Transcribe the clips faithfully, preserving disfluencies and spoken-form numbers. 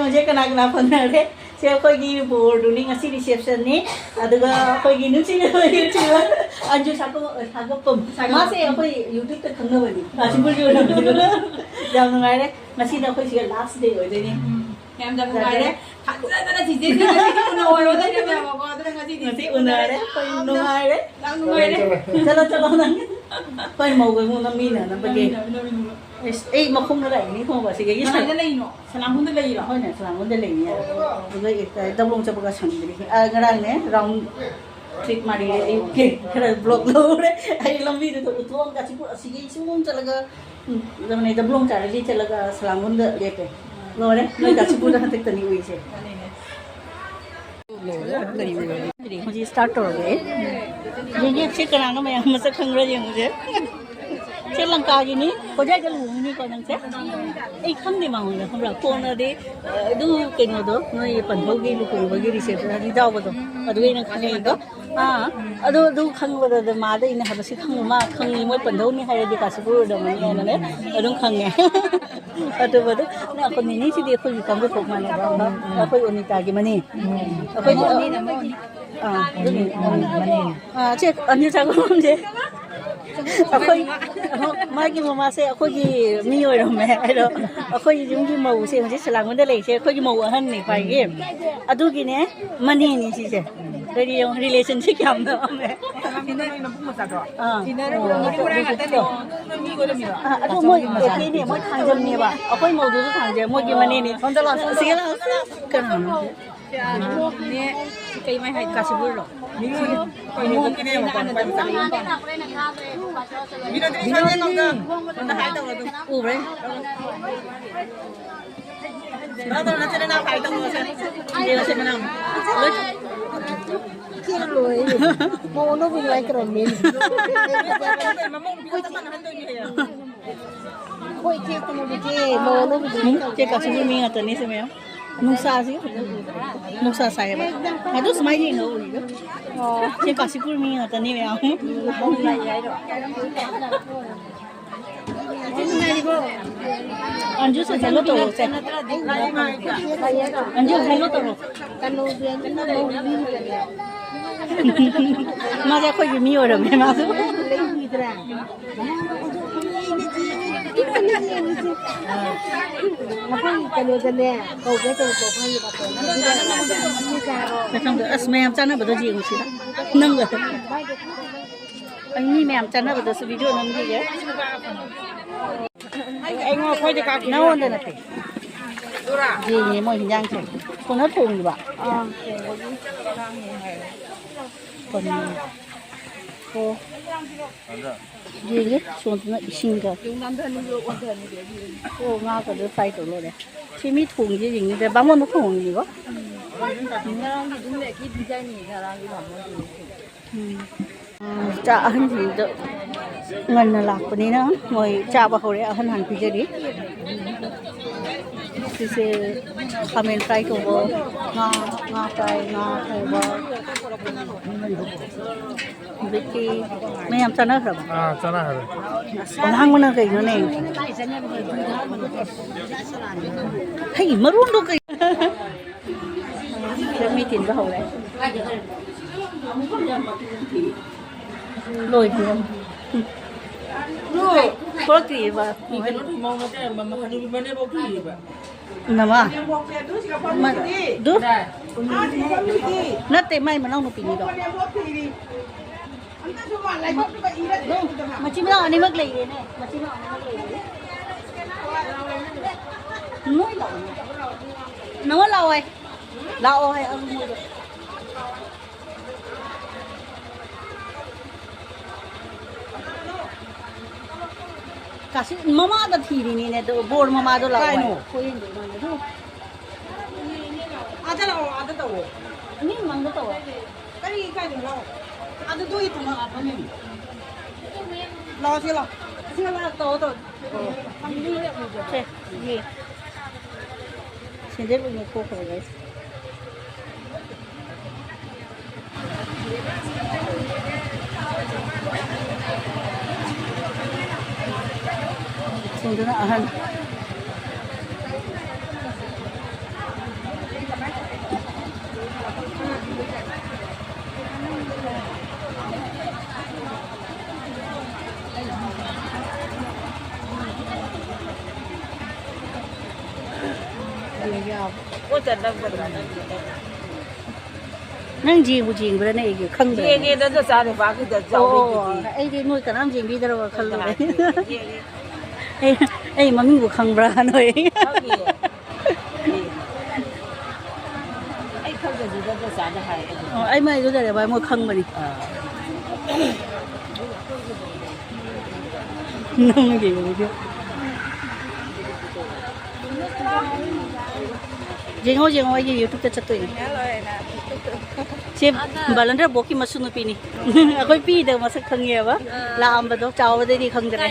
ꯍꯧꯖꯤꯛ ꯀꯅꯥ ꯀꯅꯥ ꯐꯪꯅꯔꯦ? ꯁꯦ ꯑꯩꯈꯣꯏꯒꯤ ꯕꯣꯔꯗꯨꯅꯤ, ꯉꯁꯤ receptionꯅꯤ꯫ ꯑꯗꯨꯒ ꯑꯩꯈꯣꯏꯒꯤ ꯅꯨꯡꯁꯤꯅꯕ YouTuber ꯑꯟꯖꯨ ꯁꯥꯒꯣ-, ꯁꯥꯒꯣꯞꯄꯝ꯫ ꯁꯥꯒꯣꯞꯄꯝ꯫ ꯃꯥꯁꯦ ꯑꯩꯈꯣꯏ YouTubeꯇ ꯈꯪꯅꯕꯅꯤ꯫ ꯀꯥꯁꯤꯄꯨꯔꯒꯤ ꯑꯣꯏꯅ ꯌꯥꯝ ꯅꯨꯡꯉꯥꯏꯔꯦ꯫ ꯉꯁꯤꯅ ꯑꯩꯈꯣꯏ ꯁꯤꯒ last day ꯑꯣꯏꯗꯣꯏꯅꯤ꯫ ꯎꯝ, ꯌꯥꯝ ꯌꯥꯝ ꯅꯨꯡꯉꯥꯏꯔꯦ꯫ ꯊꯥꯖꯗꯅ ꯆꯤꯆꯦꯁꯦ ꯉꯁꯤꯗꯤ ꯎꯅꯍꯧꯔꯣꯏꯗꯣꯏꯅꯦꯕꯀꯣ꯫ ꯑꯗꯨꯅ ꯉꯁꯤꯗꯤ ꯉꯁꯤ ꯎꯅꯔꯦ, ꯑꯩꯈꯣꯏ ꯌꯥꯝꯅ ꯅꯨꯡꯉꯥꯏꯔꯦ꯫ ꯌꯥꯝ ꯅꯨꯡꯉꯥꯏꯔꯦ꯫ ꯆꯠꯂꯣ, ꯆꯠꯂꯣ, ꯅꯪ꯫ ꯑꯩꯈꯣꯏ ꯃꯧꯒꯩ ꯑꯃꯨꯛ ꯅꯝꯃꯤꯟꯅꯅꯕꯒꯤ꯫ ꯅꯝꯃꯤꯟꯅꯕ, ꯅꯝꯃꯤꯟꯅꯕ꯫ ꯑꯩꯁ, ꯑꯩ ꯃꯈꯣꯡꯗ ꯂꯥꯛꯏꯅꯤ ꯈꯣꯡꯕ ꯁꯤꯗꯒꯤ꯫ ꯀꯗꯥꯏꯗ ꯂꯩꯔꯤꯅꯣ? ꯁꯂꯥꯝꯕꯨꯡꯗ ꯂꯩꯔꯤꯔꯣ? ꯍꯣꯏꯅꯦ, ꯁꯂꯥꯝꯕꯨꯡꯗ ꯂꯩꯅꯤ꯫ ꯑꯗꯨꯒ ꯗꯕ꯭ꯂꯣꯡ ꯆꯠꯄꯒ ꯁꯪꯗ꯭ꯔꯤ꯫ ꯑ, ꯉꯔꯥꯡꯅꯦ round trip ꯃꯥꯔꯤꯔꯦ ꯑꯌꯨꯛꯀꯤ꯫ ꯈꯔ vlog ꯂꯧꯔꯦ꯫ ꯑꯩ ꯂꯝꯕꯤꯗꯨꯗ ꯎꯊꯣꯛꯑꯝꯒ ꯑꯁꯤꯕꯨ ꯑꯁꯤꯒꯤ ꯁꯨꯝ ꯆꯠꯂꯒ, ꯎꯝ, ꯗꯕ꯭ꯂꯣꯡ ꯆꯥꯔꯂꯤ ꯆꯠꯂꯒ ꯁꯂꯥꯝꯕꯨꯡꯗ ꯂꯦꯞꯄꯦ꯫ ꯂꯣꯏꯔꯦ, ꯅꯣꯏ ꯀꯥꯁꯤꯄꯨꯔꯗ ꯍꯟꯗꯛꯇꯅꯤ ꯎꯏꯁꯦ꯫ ꯍꯧꯖꯤꯛ start ꯇꯧꯔꯒꯦ꯫ ꯌꯦꯡꯒꯦ, ꯁꯤ ꯀꯅꯥꯅꯣ ꯃꯌꯥꯝ ꯃꯁꯛ ꯈꯪꯕ꯭ꯔꯥ ꯌꯦꯡꯉꯨꯁꯦ꯫ ꯁꯤ ꯂꯪꯀꯥꯒꯤꯅꯤ, ꯍꯣꯖꯥꯏꯗ ꯂꯨꯍꯣꯡꯉꯤꯅꯤꯀꯣ ꯅꯪꯁꯦ? ꯑꯩ ꯈꯪꯗꯦ ꯃꯉꯣꯟꯗ, ꯈꯪꯕ꯭ꯔꯥ? ꯀꯣꯟꯅꯗꯤ, ꯑ, ꯑꯗꯨ ꯀꯩꯅꯣꯗꯣ, ꯅꯣꯏ ꯄꯟꯊꯧꯒꯤ ꯂꯨꯍꯣꯡꯕꯒꯤ reception ꯌꯥꯎꯕꯗꯣ, ꯑꯗꯨꯒꯤ ꯑꯩꯅ ꯈꯪꯉꯛꯏꯗꯣ꯫ ꯑꯥ, ꯑꯗꯨ, ꯑꯗꯨ ꯈꯪꯕꯗ ꯃꯥꯗ ꯑꯩꯅ ꯍꯥꯏꯕ, "ꯁꯤ ꯈꯪꯕ, ꯃꯥ ꯈꯪꯉꯤ, ꯃꯣꯏ ꯄꯟꯊꯧꯅꯤ ꯍꯥꯏꯔꯗꯤ ꯀꯥꯁꯤꯄꯨꯔ ꯑꯣꯏꯔꯝꯃꯅꯤ" ꯍꯥꯏꯅꯅꯦ ꯑꯗꯨꯝ ꯈꯪꯉꯦ꯫ ꯑꯗꯨꯕꯨ ꯑꯗꯨꯝ ꯑꯩꯈꯣꯏ ꯅꯤꯅꯤꯁꯤꯗꯤ ꯑꯩꯈꯣꯏꯒꯤ ꯀꯥꯡꯕꯨ ꯊꯣꯛ ꯃꯥꯟꯅꯕ ꯑꯃ, ꯑꯩꯈꯣꯏ ꯑꯣꯅꯤꯇꯥꯒꯤ ꯃꯅꯤ꯫ ꯑꯩꯈꯣꯏ, ꯑꯥ, ꯑꯗꯨꯅꯤ꯫ ꯑꯥ, ꯁꯦ, ꯑꯅꯤꯜ ꯁꯥꯒꯣꯝꯁꯦ꯫ ꯑꯩꯈꯣꯏ, ꯃꯥꯒꯤ ꯃꯃꯥꯁꯦ ꯑꯩꯈꯣꯏꯒꯤ ꯃꯤ ꯑꯣꯏꯔꯝꯃꯦ ꯍꯥꯏꯗꯣ꯫ ꯑꯩꯈꯣꯏ ꯌꯨꯝꯒꯤ ꯃꯧꯁꯦ ꯍꯧꯖꯤꯛ ꯁꯂꯥꯡꯕꯟꯗ ꯂꯩꯔꯤꯁꯦ ꯑꯩꯈꯣꯏꯒꯤ ꯃꯧ ꯑꯍꯟꯅꯤ ꯈ꯭ꯋꯥꯏꯒꯤ꯫ ꯑꯗꯨꯒꯤꯅꯦ ꯃꯅꯦꯅꯤ ꯁꯤꯁꯦ꯫ ꯑꯗꯨꯗꯤ ꯌꯦꯡꯉꯨ, relationꯁꯤ ꯀꯌꯥꯝ ꯅꯛꯑꯝꯃꯦ꯫ ꯑꯥ꯫ ꯑꯥ, ꯑꯗꯨ ꯃꯣꯏ ꯀꯩꯅꯣꯅꯦ, ꯃꯣꯏ ꯊꯥꯡꯖꯝꯅꯦꯕ꯫ ꯑꯩꯈꯣꯏ ꯃꯧꯗꯨꯁꯨ ꯊꯥꯡꯖꯝ, ꯃꯣꯏꯒꯤ ꯃꯅꯦꯅꯤ꯫ ꯁꯤꯒ ꯂꯥꯛꯑꯣ꯫ ꯀꯅꯥꯅꯣ? ꯅꯦ, ꯀꯩ ꯃꯥꯏ ꯍꯥꯏ? ꯀꯥꯁꯤꯄꯨꯔꯂꯣ? ꯎꯕ꯭ꯔꯦ? ꯌꯦꯡꯉꯁꯦ ꯃꯅꯥꯎ꯫ ꯂꯣꯏ ꯂꯣꯏ꯫ ꯃꯧ ꯑꯅꯧꯕꯤ ꯉꯥꯏꯈ꯭ꯔꯕꯅꯦ꯫ ꯑꯩꯈꯣꯏ ꯏꯆꯦ ꯀꯩꯅꯣꯗꯨꯗꯤ ꯃꯧ ꯑꯅꯧꯕꯤꯗꯨ ꯎꯝ, ꯏꯆꯦ ꯀꯥꯁꯤꯄꯨꯔ ꯃꯤ ꯉꯥꯛꯇꯅꯤ ꯁꯤ ꯃꯌꯥꯝ꯫ ꯅꯨꯡꯁꯥꯁꯤ, ꯅꯨꯡꯁꯥ ꯁꯥꯏꯌꯦꯕ꯫ ꯑꯗꯨ ꯁꯨꯃꯥꯏꯅ ꯌꯦꯡꯉ ꯎꯔꯤꯗꯣ꯫ ꯑꯣ꯫ ꯁꯤ ꯀꯥꯁꯤꯄꯨꯔ ꯃꯤ ꯉꯥꯛꯇꯅꯤ ꯃꯌꯥꯝ꯫ ꯑꯟꯖꯨꯁꯨ hello ꯇꯧꯔꯣ, ꯁꯦ꯫ ꯑꯟꯖꯨ, hello ꯇꯧꯔꯣ꯫ ꯃꯥꯁꯦ ꯑꯩꯈꯣꯏꯒꯤ ꯃꯤ ꯑꯣꯏꯔꯝꯃꯦ, ꯃꯥꯁꯨ꯫ ꯑꯩꯈꯣꯏ ꯀꯩꯅꯣꯗꯅꯦ, ꯀꯧꯒꯦ ꯇꯧꯕ ꯑꯩꯈꯣꯏꯒꯤ ꯃꯇꯝꯗ꯫ ꯃꯊꯪꯗ ꯑꯁ ꯃꯌꯥꯝ ꯆꯥꯅꯕꯗꯣ ꯌꯦꯡꯉꯨꯁꯤꯔ꯫ ꯅꯪꯒ꯫ ꯑꯩ ꯃꯤ ꯃꯌꯥꯝ ꯆꯥꯅꯕꯗꯁꯨ video ꯅꯝꯈꯤꯒꯦ꯫ ꯑꯩꯉꯣꯟꯗ ꯅꯠꯇꯦ꯫ ꯌꯦꯡꯉꯦ ꯃꯣꯏ ꯍꯤꯟꯖꯥꯡꯁꯦ꯫ ꯁꯣꯝꯗ ꯊꯣꯡꯉꯤꯕ꯫ ꯀꯔꯤ? ꯑꯣ꯫ ꯌꯦꯡꯒꯦ, ꯁꯣꯝꯗꯅ ꯏꯁꯤꯡꯒ꯫ ꯑꯣ, ꯉꯥꯒꯗꯣ fry ꯇꯧ ꯂꯣꯏꯔꯦ꯫ ꯁꯤ ꯃꯤ ꯊꯣꯡꯉꯤꯁꯦ ꯌꯦꯡꯅꯤꯡꯗ꯭ꯔꯦ꯫ ꯕꯥꯃꯣꯟꯅ ꯊꯣꯡꯉꯤꯅꯤꯀꯣ? ꯎꯝ꯫ ꯆꯥꯛ ꯑꯍꯟꯁꯤꯡꯗꯣ ꯉꯟꯅ ꯂꯥꯛꯄꯅꯤꯅ ꯃꯣꯏ ꯆꯥꯕ ꯍꯧꯔꯦ꯫ ꯑꯍꯟ ꯍꯥꯟꯅ ꯄꯤꯖꯔꯤ꯫ ꯁꯤꯁꯦ ꯈꯥꯃꯦꯟ fry ꯇꯧꯕ, ꯉꯥ, ꯉꯥ fry, ꯉꯥ ꯊꯣꯡꯕ꯫ ꯍꯧꯖꯤꯛꯇꯤ ꯃꯌꯥꯝ ꯆꯥꯅꯈ꯭ꯔꯕ? ꯑꯥ, ꯆꯥꯅꯈ꯭ꯔꯦ꯫ ꯑꯁ, ꯑꯂꯥꯡꯕꯅ ꯀꯩꯅꯣꯅꯦ? ꯍꯩ, ꯃꯔꯣꯟꯗꯣ ꯀꯩ? ꯁꯤꯗ ꯃꯤ ꯇꯤꯟꯕ ꯍꯧꯔꯦ꯫ ꯂꯣꯏꯗ꯭ꯔꯤꯕ꯫ ꯊꯣꯛꯂꯛꯇ꯭ꯔꯤꯕ꯫ ꯅꯃꯥ꯫ ꯃ-, ꯗꯨ? ꯅꯠꯇꯦ, ꯃꯥꯏ ꯃꯅꯥꯎꯅꯨꯄꯤꯅꯤꯗꯣ꯫ ꯃ-, ꯗꯨ, ꯃꯆꯤꯟ ꯃꯅꯥꯎ ꯑꯅꯤꯃꯛ ꯂꯩꯔꯦꯅꯦ꯫ ꯃꯆꯤꯟ ꯃꯅꯥꯎ ꯑꯅꯤꯃꯛ ꯂꯩꯔꯦ꯫ ꯅꯣꯏ ꯂꯥꯛꯑꯣ꯫ ꯅꯪꯉꯣꯟ ꯂꯥꯛꯑꯣ ꯍꯥꯏ꯫ ꯂꯥꯛꯑꯣ ꯍꯥꯏ, ꯑꯗꯨ ꯃꯣꯏꯗꯣ꯫ ꯀꯥꯁꯤ ꯃꯃꯥꯗ ꯊꯤꯔꯤꯅꯤꯅꯦ, ꯑꯗꯣ ꯕꯣꯔ ꯃꯃꯥꯗꯣ ꯂꯥꯛꯑꯣ ꯀꯥꯏꯅꯣ? ꯍꯥꯏ꯫ ꯍꯣꯏ, ꯌꯦꯡꯗꯣꯏ ꯃꯥꯅꯦ, ꯑꯗꯨ꯫ ꯑꯥꯗ ꯂꯥꯛꯑꯣ, ꯑꯥꯗ ꯇꯧꯑꯣ꯫ ꯃꯤ ꯃꯃꯥꯡꯗ ꯇꯧꯑꯣ꯫ ꯀꯔꯤ ꯀꯥꯏꯗꯅꯣ ꯂꯥꯛꯑꯣ? ꯑꯥꯗ ꯗꯣ ꯌꯦꯡꯉꯣ, ꯑꯥꯗ ꯐꯝꯃꯤ꯫ ꯂꯥꯛꯑꯣ, ꯁꯤ ꯂꯥꯛꯑꯣ꯫ ꯁꯤ ꯂꯥꯛꯑꯣ, ꯇꯧꯑꯣ, ꯇꯧꯑꯣ꯫ ꯁꯦ, ꯌꯦ꯫ ꯁꯦꯟꯗꯦꯜ ꯑꯣꯏꯅ ꯊꯣꯛꯈ꯭ꯔꯦ, guys꯫ ꯑꯗꯨꯅ ꯑꯍꯟ꯫ ꯅꯪ ꯌꯦꯡꯕꯨ ꯌꯦꯡꯕ꯭ꯔꯥꯅꯦ? ꯑꯩꯒꯤ ꯈꯪꯗ꯭ꯔꯦ꯫ ꯌꯦꯡꯉꯦ, ꯅꯪ ꯅꯆꯥꯅꯨꯄꯥꯒꯤꯗ ꯑꯣ, ꯆꯥꯎꯕꯩꯗꯨꯗꯤ꯫ ꯑꯩꯗꯤ ꯅꯣꯏ ꯀꯅꯥꯝ ꯌꯦꯡꯕꯤꯗ꯭ꯔꯕ ꯈꯜꯂꯨꯔꯦ꯫ ꯌꯦꯡꯉꯦ꯫ ꯑꯩ, ꯑꯩ ꯃꯃꯤꯡꯕꯨ ꯈꯪꯕ꯭ꯔꯥ ꯅꯣꯏ? ꯈꯪꯉꯦ꯫ ꯑꯩ ꯈꯪꯗ꯭ꯔꯁꯨ ꯅꯪ ꯅꯆꯥꯅ ꯍꯥꯏ ꯑꯗꯨꯝ꯫ ꯑꯣ, ꯑꯩ ꯃꯥꯏꯗꯣ ꯂꯩꯔꯦ ꯚꯥꯏ, ꯃꯣꯏ ꯈꯪꯕꯅꯤ꯫ ꯑꯥ꯫ ꯅꯪꯒꯤ video꯫ ꯌꯦꯡꯉꯣ, ꯌꯦꯡꯉꯣ, ꯑꯩꯒꯤ YouTube-ꯇ ꯆꯠꯇꯣꯏꯅꯦ꯫ ꯁꯤ ꯕꯥꯂꯟꯗ꯭ꯔ ꯕꯣꯛꯀꯤ ꯃꯁꯨ ꯅꯨꯄꯤꯅꯤ꯫ ꯑꯩꯈꯣꯏ ꯄꯤꯗ ꯃꯁꯛ ꯈꯪꯉꯦꯕ꯫ ꯂꯥꯛꯑꯝꯕꯗꯣ, ꯆꯥꯎꯕꯗꯩꯗꯤ ꯈꯪꯗ꯭ꯔꯦ꯫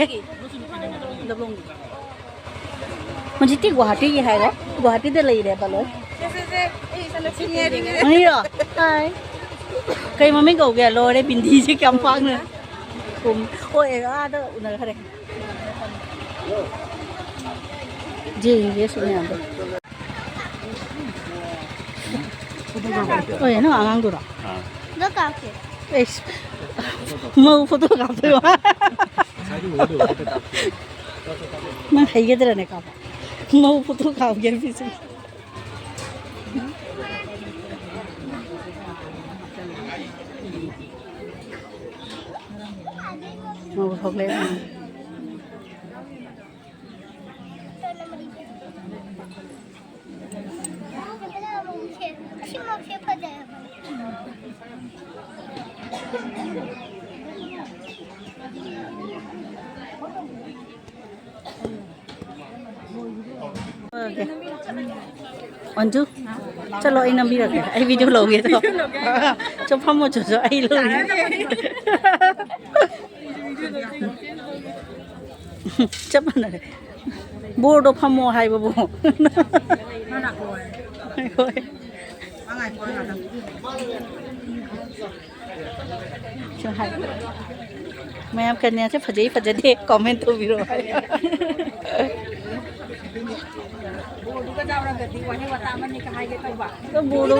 ꯍꯧꯖꯤꯛꯇꯤ ꯒꯨꯋꯥꯍꯥꯇꯤꯒꯤ ꯍꯥꯏꯔꯦ꯫ ꯒꯨꯋꯥꯍꯥꯇꯤꯗ ꯂꯩꯔꯦꯕ ꯂꯣꯏ꯫ ꯁꯦ, ꯁꯦ, ꯁꯦ, ꯑꯩ ꯏꯆꯥꯅꯨꯄꯤꯅꯦ꯫ ꯃꯅꯤꯔꯣ? ꯍꯥꯏ꯫ ꯀꯩ ꯃꯃꯤꯡ ꯀꯧꯒꯦ? ꯂꯣꯏꯔꯦ, ꯕꯤꯟꯗꯤꯁꯦ ꯀꯌꯥꯝ ꯄꯥꯛꯅ ꯎꯝ, ꯍꯣꯏ, ꯑꯥꯗ ꯎꯅꯈ꯭ꯔꯦ꯫ ꯌꯦꯡꯒꯦ ꯁꯤ ꯃꯌꯥꯝꯗꯣ꯫ ꯍꯣꯏ, ꯅꯪ ꯑꯉꯥꯡꯗꯨꯔꯣ? ꯑꯥ꯫ ꯑꯩꯁ, ꯃꯧ ꯐꯣꯇꯣ ꯀꯥꯞꯇꯣꯏꯕ꯫ ꯅꯪ ꯍꯩꯒꯗ꯭ꯔꯅꯦ ꯀꯥꯞꯄ? ꯃꯧ ꯐꯣꯇꯣ ꯀꯥꯞꯒꯦ ꯅꯨꯄꯤꯁꯦ꯫ ꯃꯧ ꯊꯣꯛꯂꯛꯑꯦ꯫ ꯑꯣꯀꯦ꯫ ꯑꯟꯖꯨ, ꯆꯠꯂꯣ, ꯑꯩ ꯅꯝꯕꯤꯔꯒꯦ꯫ ꯑꯩ video ꯂꯧꯒꯦ ꯇꯧ꯫ ꯆꯣ, ꯐꯝꯃꯣ, ꯆꯣ, ꯆꯣ, ꯑꯩ ꯂꯧꯒꯦ꯫ ꯆꯞ ꯃꯥꯟꯅꯔꯦ꯫ ꯕꯣꯔꯗꯣ ꯐꯝꯃꯣ ꯍꯥꯏꯕꯕꯨ꯫ ꯍꯣꯏ꯫ ꯁꯨ ꯍꯥꯏ꯫ ꯃꯌꯥꯝ ꯀꯅꯦꯁꯦ ꯐꯖꯩ ꯐꯖꯗꯦ ꯀꯣꯃꯦꯟ ꯇꯧꯕꯤꯔꯣ ꯍꯥꯏ꯫ ꯕꯣꯔꯗꯨꯒ ꯌꯥꯎꯔꯒꯗꯤ ꯋꯥꯍꯩ ꯋꯥꯇꯥ ꯑꯃꯅꯤꯒ ꯍꯥꯏꯒꯦ ꯇꯧꯕ꯫ ꯕꯣꯔꯗꯣ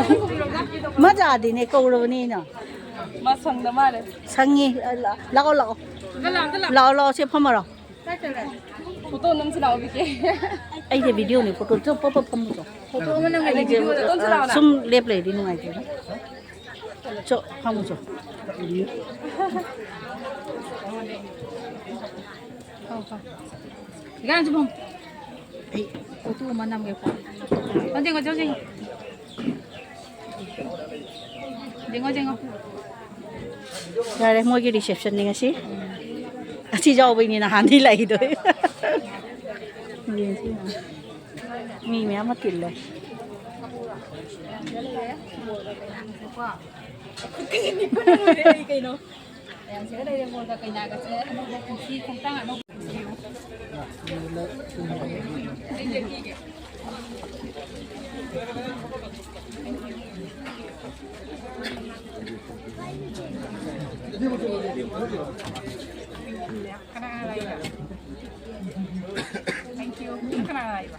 ꯃꯖꯥꯗꯤꯅꯦ ꯀꯧꯔꯕꯅꯤꯅ꯫ ꯃꯥ ꯁꯪꯗ ꯃꯥꯜꯂꯦ꯫ ꯁꯪꯉꯤ꯫ ꯂꯥꯛꯑꯣ, ꯂꯥꯛꯑꯣ꯫ ꯑꯝꯇ ꯂꯥꯛꯑꯣ, ꯑꯝꯇ ꯂꯥꯛꯑꯣ꯫ ꯂꯥꯛꯑꯣ, ꯂꯥꯛꯑꯣ, ꯁꯤ ꯐꯝꯃꯔꯣ꯫ ꯀꯥꯏ ꯆꯠꯂꯦ? ꯐꯣꯇꯣ ꯅꯝꯁꯤ ꯂꯥꯛꯑꯣ, ꯕꯤꯀꯦ꯫ ꯑꯩꯁꯦ ꯚꯤꯗꯤꯑꯣꯅꯦ, ꯐꯣꯇꯣ꯫ ꯆꯣ, ꯄꯞ, ꯄꯞ ꯐꯝꯃꯨ ꯆꯣ꯫ ꯐꯣꯇꯣ ꯑꯃ ꯅꯝꯒꯦ, ꯑꯩꯁꯦ, ꯚꯤꯗꯤꯑꯣꯗ ꯅꯝꯁꯤ ꯂꯥꯛꯑꯣ ꯅꯪ꯫ ꯁꯨꯝ ꯂꯦꯞ ꯂꯩꯔꯗꯤ ꯅꯨꯡꯉꯥꯏꯇꯦꯗ꯫ ꯆꯣ, ꯐꯝꯃꯨ ꯆꯣ꯫ ꯐꯝ, ꯐꯝ꯫ ꯏꯀꯥꯏ ꯅꯪꯁꯨ ꯐꯝ꯫ ꯑꯩ ꯐꯣꯇꯣ ꯑꯃ ꯅꯝꯒꯦꯀꯣ꯫ ꯆꯪꯁꯤꯟꯈꯣ, ꯆꯪꯁꯤꯟꯈꯣ꯫ ꯌꯦꯡꯉꯣ, ꯌꯦꯡꯉꯣ꯫ ꯌꯥꯔꯦ, ꯃꯣꯏꯒꯤ ꯔꯤꯁꯦꯞꯁꯟꯅꯤ ꯉꯁꯤ꯫ ꯑꯁꯤ ꯌꯥꯎꯕꯩꯅꯤ ꯅꯍꯥꯟꯗꯤ ꯂꯥꯛꯏꯗꯣ꯫ ꯃꯤ ꯃꯌꯥꯝ ꯑꯃ ꯇꯤꯜꯂꯦ꯫ ꯀꯩꯅꯣ? ꯃꯌꯥꯝꯁꯤꯒ ꯂꯩꯔꯦ, ꯃꯣꯜꯗ ꯀꯩꯅꯥꯒꯁꯦ ꯑꯅꯧꯕ ꯄꯨꯟꯁꯤ ꯈꯣꯡꯊꯥꯡ ꯑꯅꯧꯕ꯫ ꯀꯅꯥ ꯂꯥꯛꯏꯕ? Thank you. ꯀꯅꯥ ꯂꯥꯛꯏꯕ?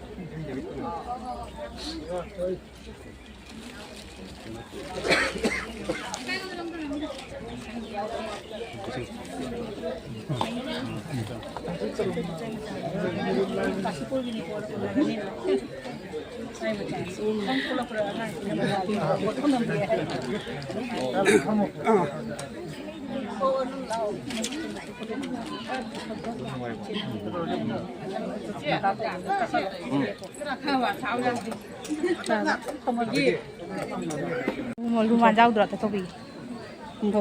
ꯂꯨꯃꯥꯟ ꯌꯥꯎꯗ꯭ꯔꯣ? ꯑꯇ ꯇꯧꯕꯤꯒꯦ꯫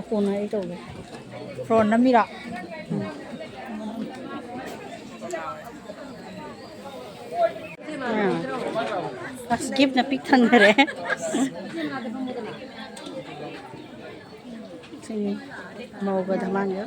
ꯐꯣꯟ ꯑꯩ ꯇꯧꯒꯦ꯫ ꯐꯣꯟ ꯅꯝꯃꯤꯔꯣ? ꯎꯝ꯫ ꯑꯁ, ꯒꯤꯐꯅ ꯄꯤꯛ ꯊꯟꯈꯔꯦ꯫ ꯁꯤꯅꯤ, ꯃꯧꯒ ꯙꯃꯥꯟꯒ꯫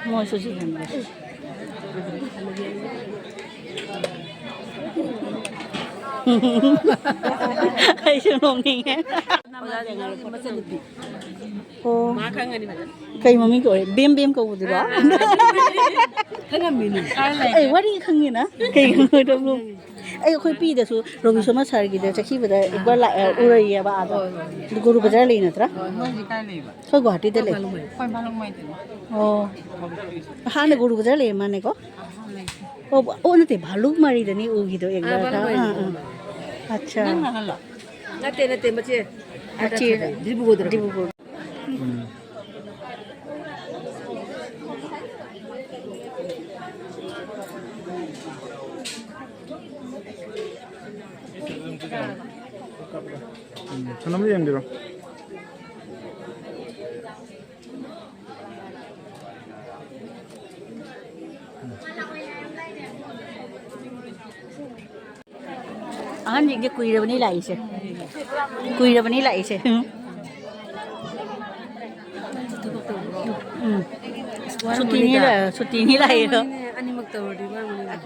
ꯃꯣꯏꯁꯨ ꯁꯤ ꯍꯦꯟꯕ꯫ ꯑꯩꯁꯨ ꯅꯣꯛꯅꯤꯡꯉꯦ꯫ ꯑꯣꯖꯥ ꯅꯪꯒꯤ ꯃꯆꯟꯅꯨꯄꯤ꯫ ꯑꯣ꯫ ꯃꯥ ꯈꯪꯒꯅꯤ ꯐꯖꯅ꯫ ꯀꯩ ꯃꯃꯤꯡ ꯀꯧꯋꯦ? ꯕꯦꯝ ꯕꯦꯝ ꯀꯧꯕꯗꯨꯔꯣ? ꯑꯥ꯫ ꯈꯪꯉꯝꯃꯤꯅꯦ꯫ ꯑꯩ ꯋꯥꯔꯤ ꯈꯪꯉꯤꯅ꯫ ꯀꯩ ꯈꯪꯉꯣꯏꯗꯕꯅꯣ? ꯑꯩ ꯑꯩꯈꯣꯏ ꯄꯤꯗꯁꯨ ꯔꯣꯕꯤꯟ ꯁꯣꯃꯥ ꯁꯥꯔꯒꯤꯗ ꯆꯠꯈꯤꯕꯗ ꯑꯦꯛꯕꯥꯔ ꯂꯥꯛ-, ꯑ, ꯎꯔꯩꯌꯦꯕ ꯑꯥꯗ꯫ ꯍꯣꯏ, ꯍꯣꯏ꯫ ꯑꯗꯨ ꯒꯨꯔꯨ ꯕꯖꯥꯔ ꯂꯩ ꯅꯠꯇ꯭ꯔꯥ? ꯍꯣꯏ, ꯍꯣꯏ꯫ ꯍꯧꯖꯤꯛ ꯀꯥꯏ ꯂꯩꯕ? ꯑꯩꯈꯣꯏ ꯒꯨꯍꯥꯇꯤꯗ ꯂꯩ꯫ ꯑꯩꯈꯣꯏ ꯚꯥꯂꯨꯡꯃꯥꯏꯗ꯫ ꯑꯣ꯫ ꯍꯥꯟꯅ ꯒꯨꯔꯨ ꯕꯖꯥꯔ ꯂꯩꯔ ꯃꯥꯅꯦꯀꯣ? ꯑꯍꯥꯟꯕ ꯂꯩꯇꯦ꯫ ꯑꯣ, ꯑꯣ, ꯅꯠꯇꯦ, ꯚꯥꯂꯨꯡꯃꯥꯔꯤꯗꯅꯤ ꯎꯈꯤꯗꯣ ꯑꯦꯛꯕꯥꯔ꯫ ꯑꯥ, ꯚꯥꯂꯨꯡꯃꯥꯔꯤꯗ꯫ ꯑꯥ, ꯑꯥ꯫ ꯑꯠꯆꯥ꯫ ꯅꯪ ꯑꯍꯜꯂꯣ? ꯅꯠꯇꯦ, ꯅꯠꯇꯦ, ꯃꯆꯦ꯫ ꯃꯆꯦ꯫ ꯗꯤꯕ꯭ꯔꯨꯒꯔ꯫ ꯎꯝ꯫ ꯎꯝ, ꯁꯅꯥꯃꯍꯤ ꯌꯦꯡꯕꯤꯔꯣ꯫ ꯑꯍꯟꯁꯤꯡꯁꯦ ꯀꯨꯏꯔꯕꯅꯤ ꯂꯥꯛꯏꯁꯦ꯫ ꯀꯨꯏꯔꯕꯅꯤ ꯂꯥꯛꯏꯁꯦ꯫ ꯎꯝ꯫ ꯁꯨꯇꯤꯅꯤ ꯂꯥꯛ-, ꯁꯨꯇꯤꯅꯤ ꯂꯥꯛꯏꯗꯣ꯫ ꯑꯅꯤꯃꯛ ꯇꯧꯔꯗꯤ ꯋꯥꯔꯝꯒꯅꯤꯗ꯫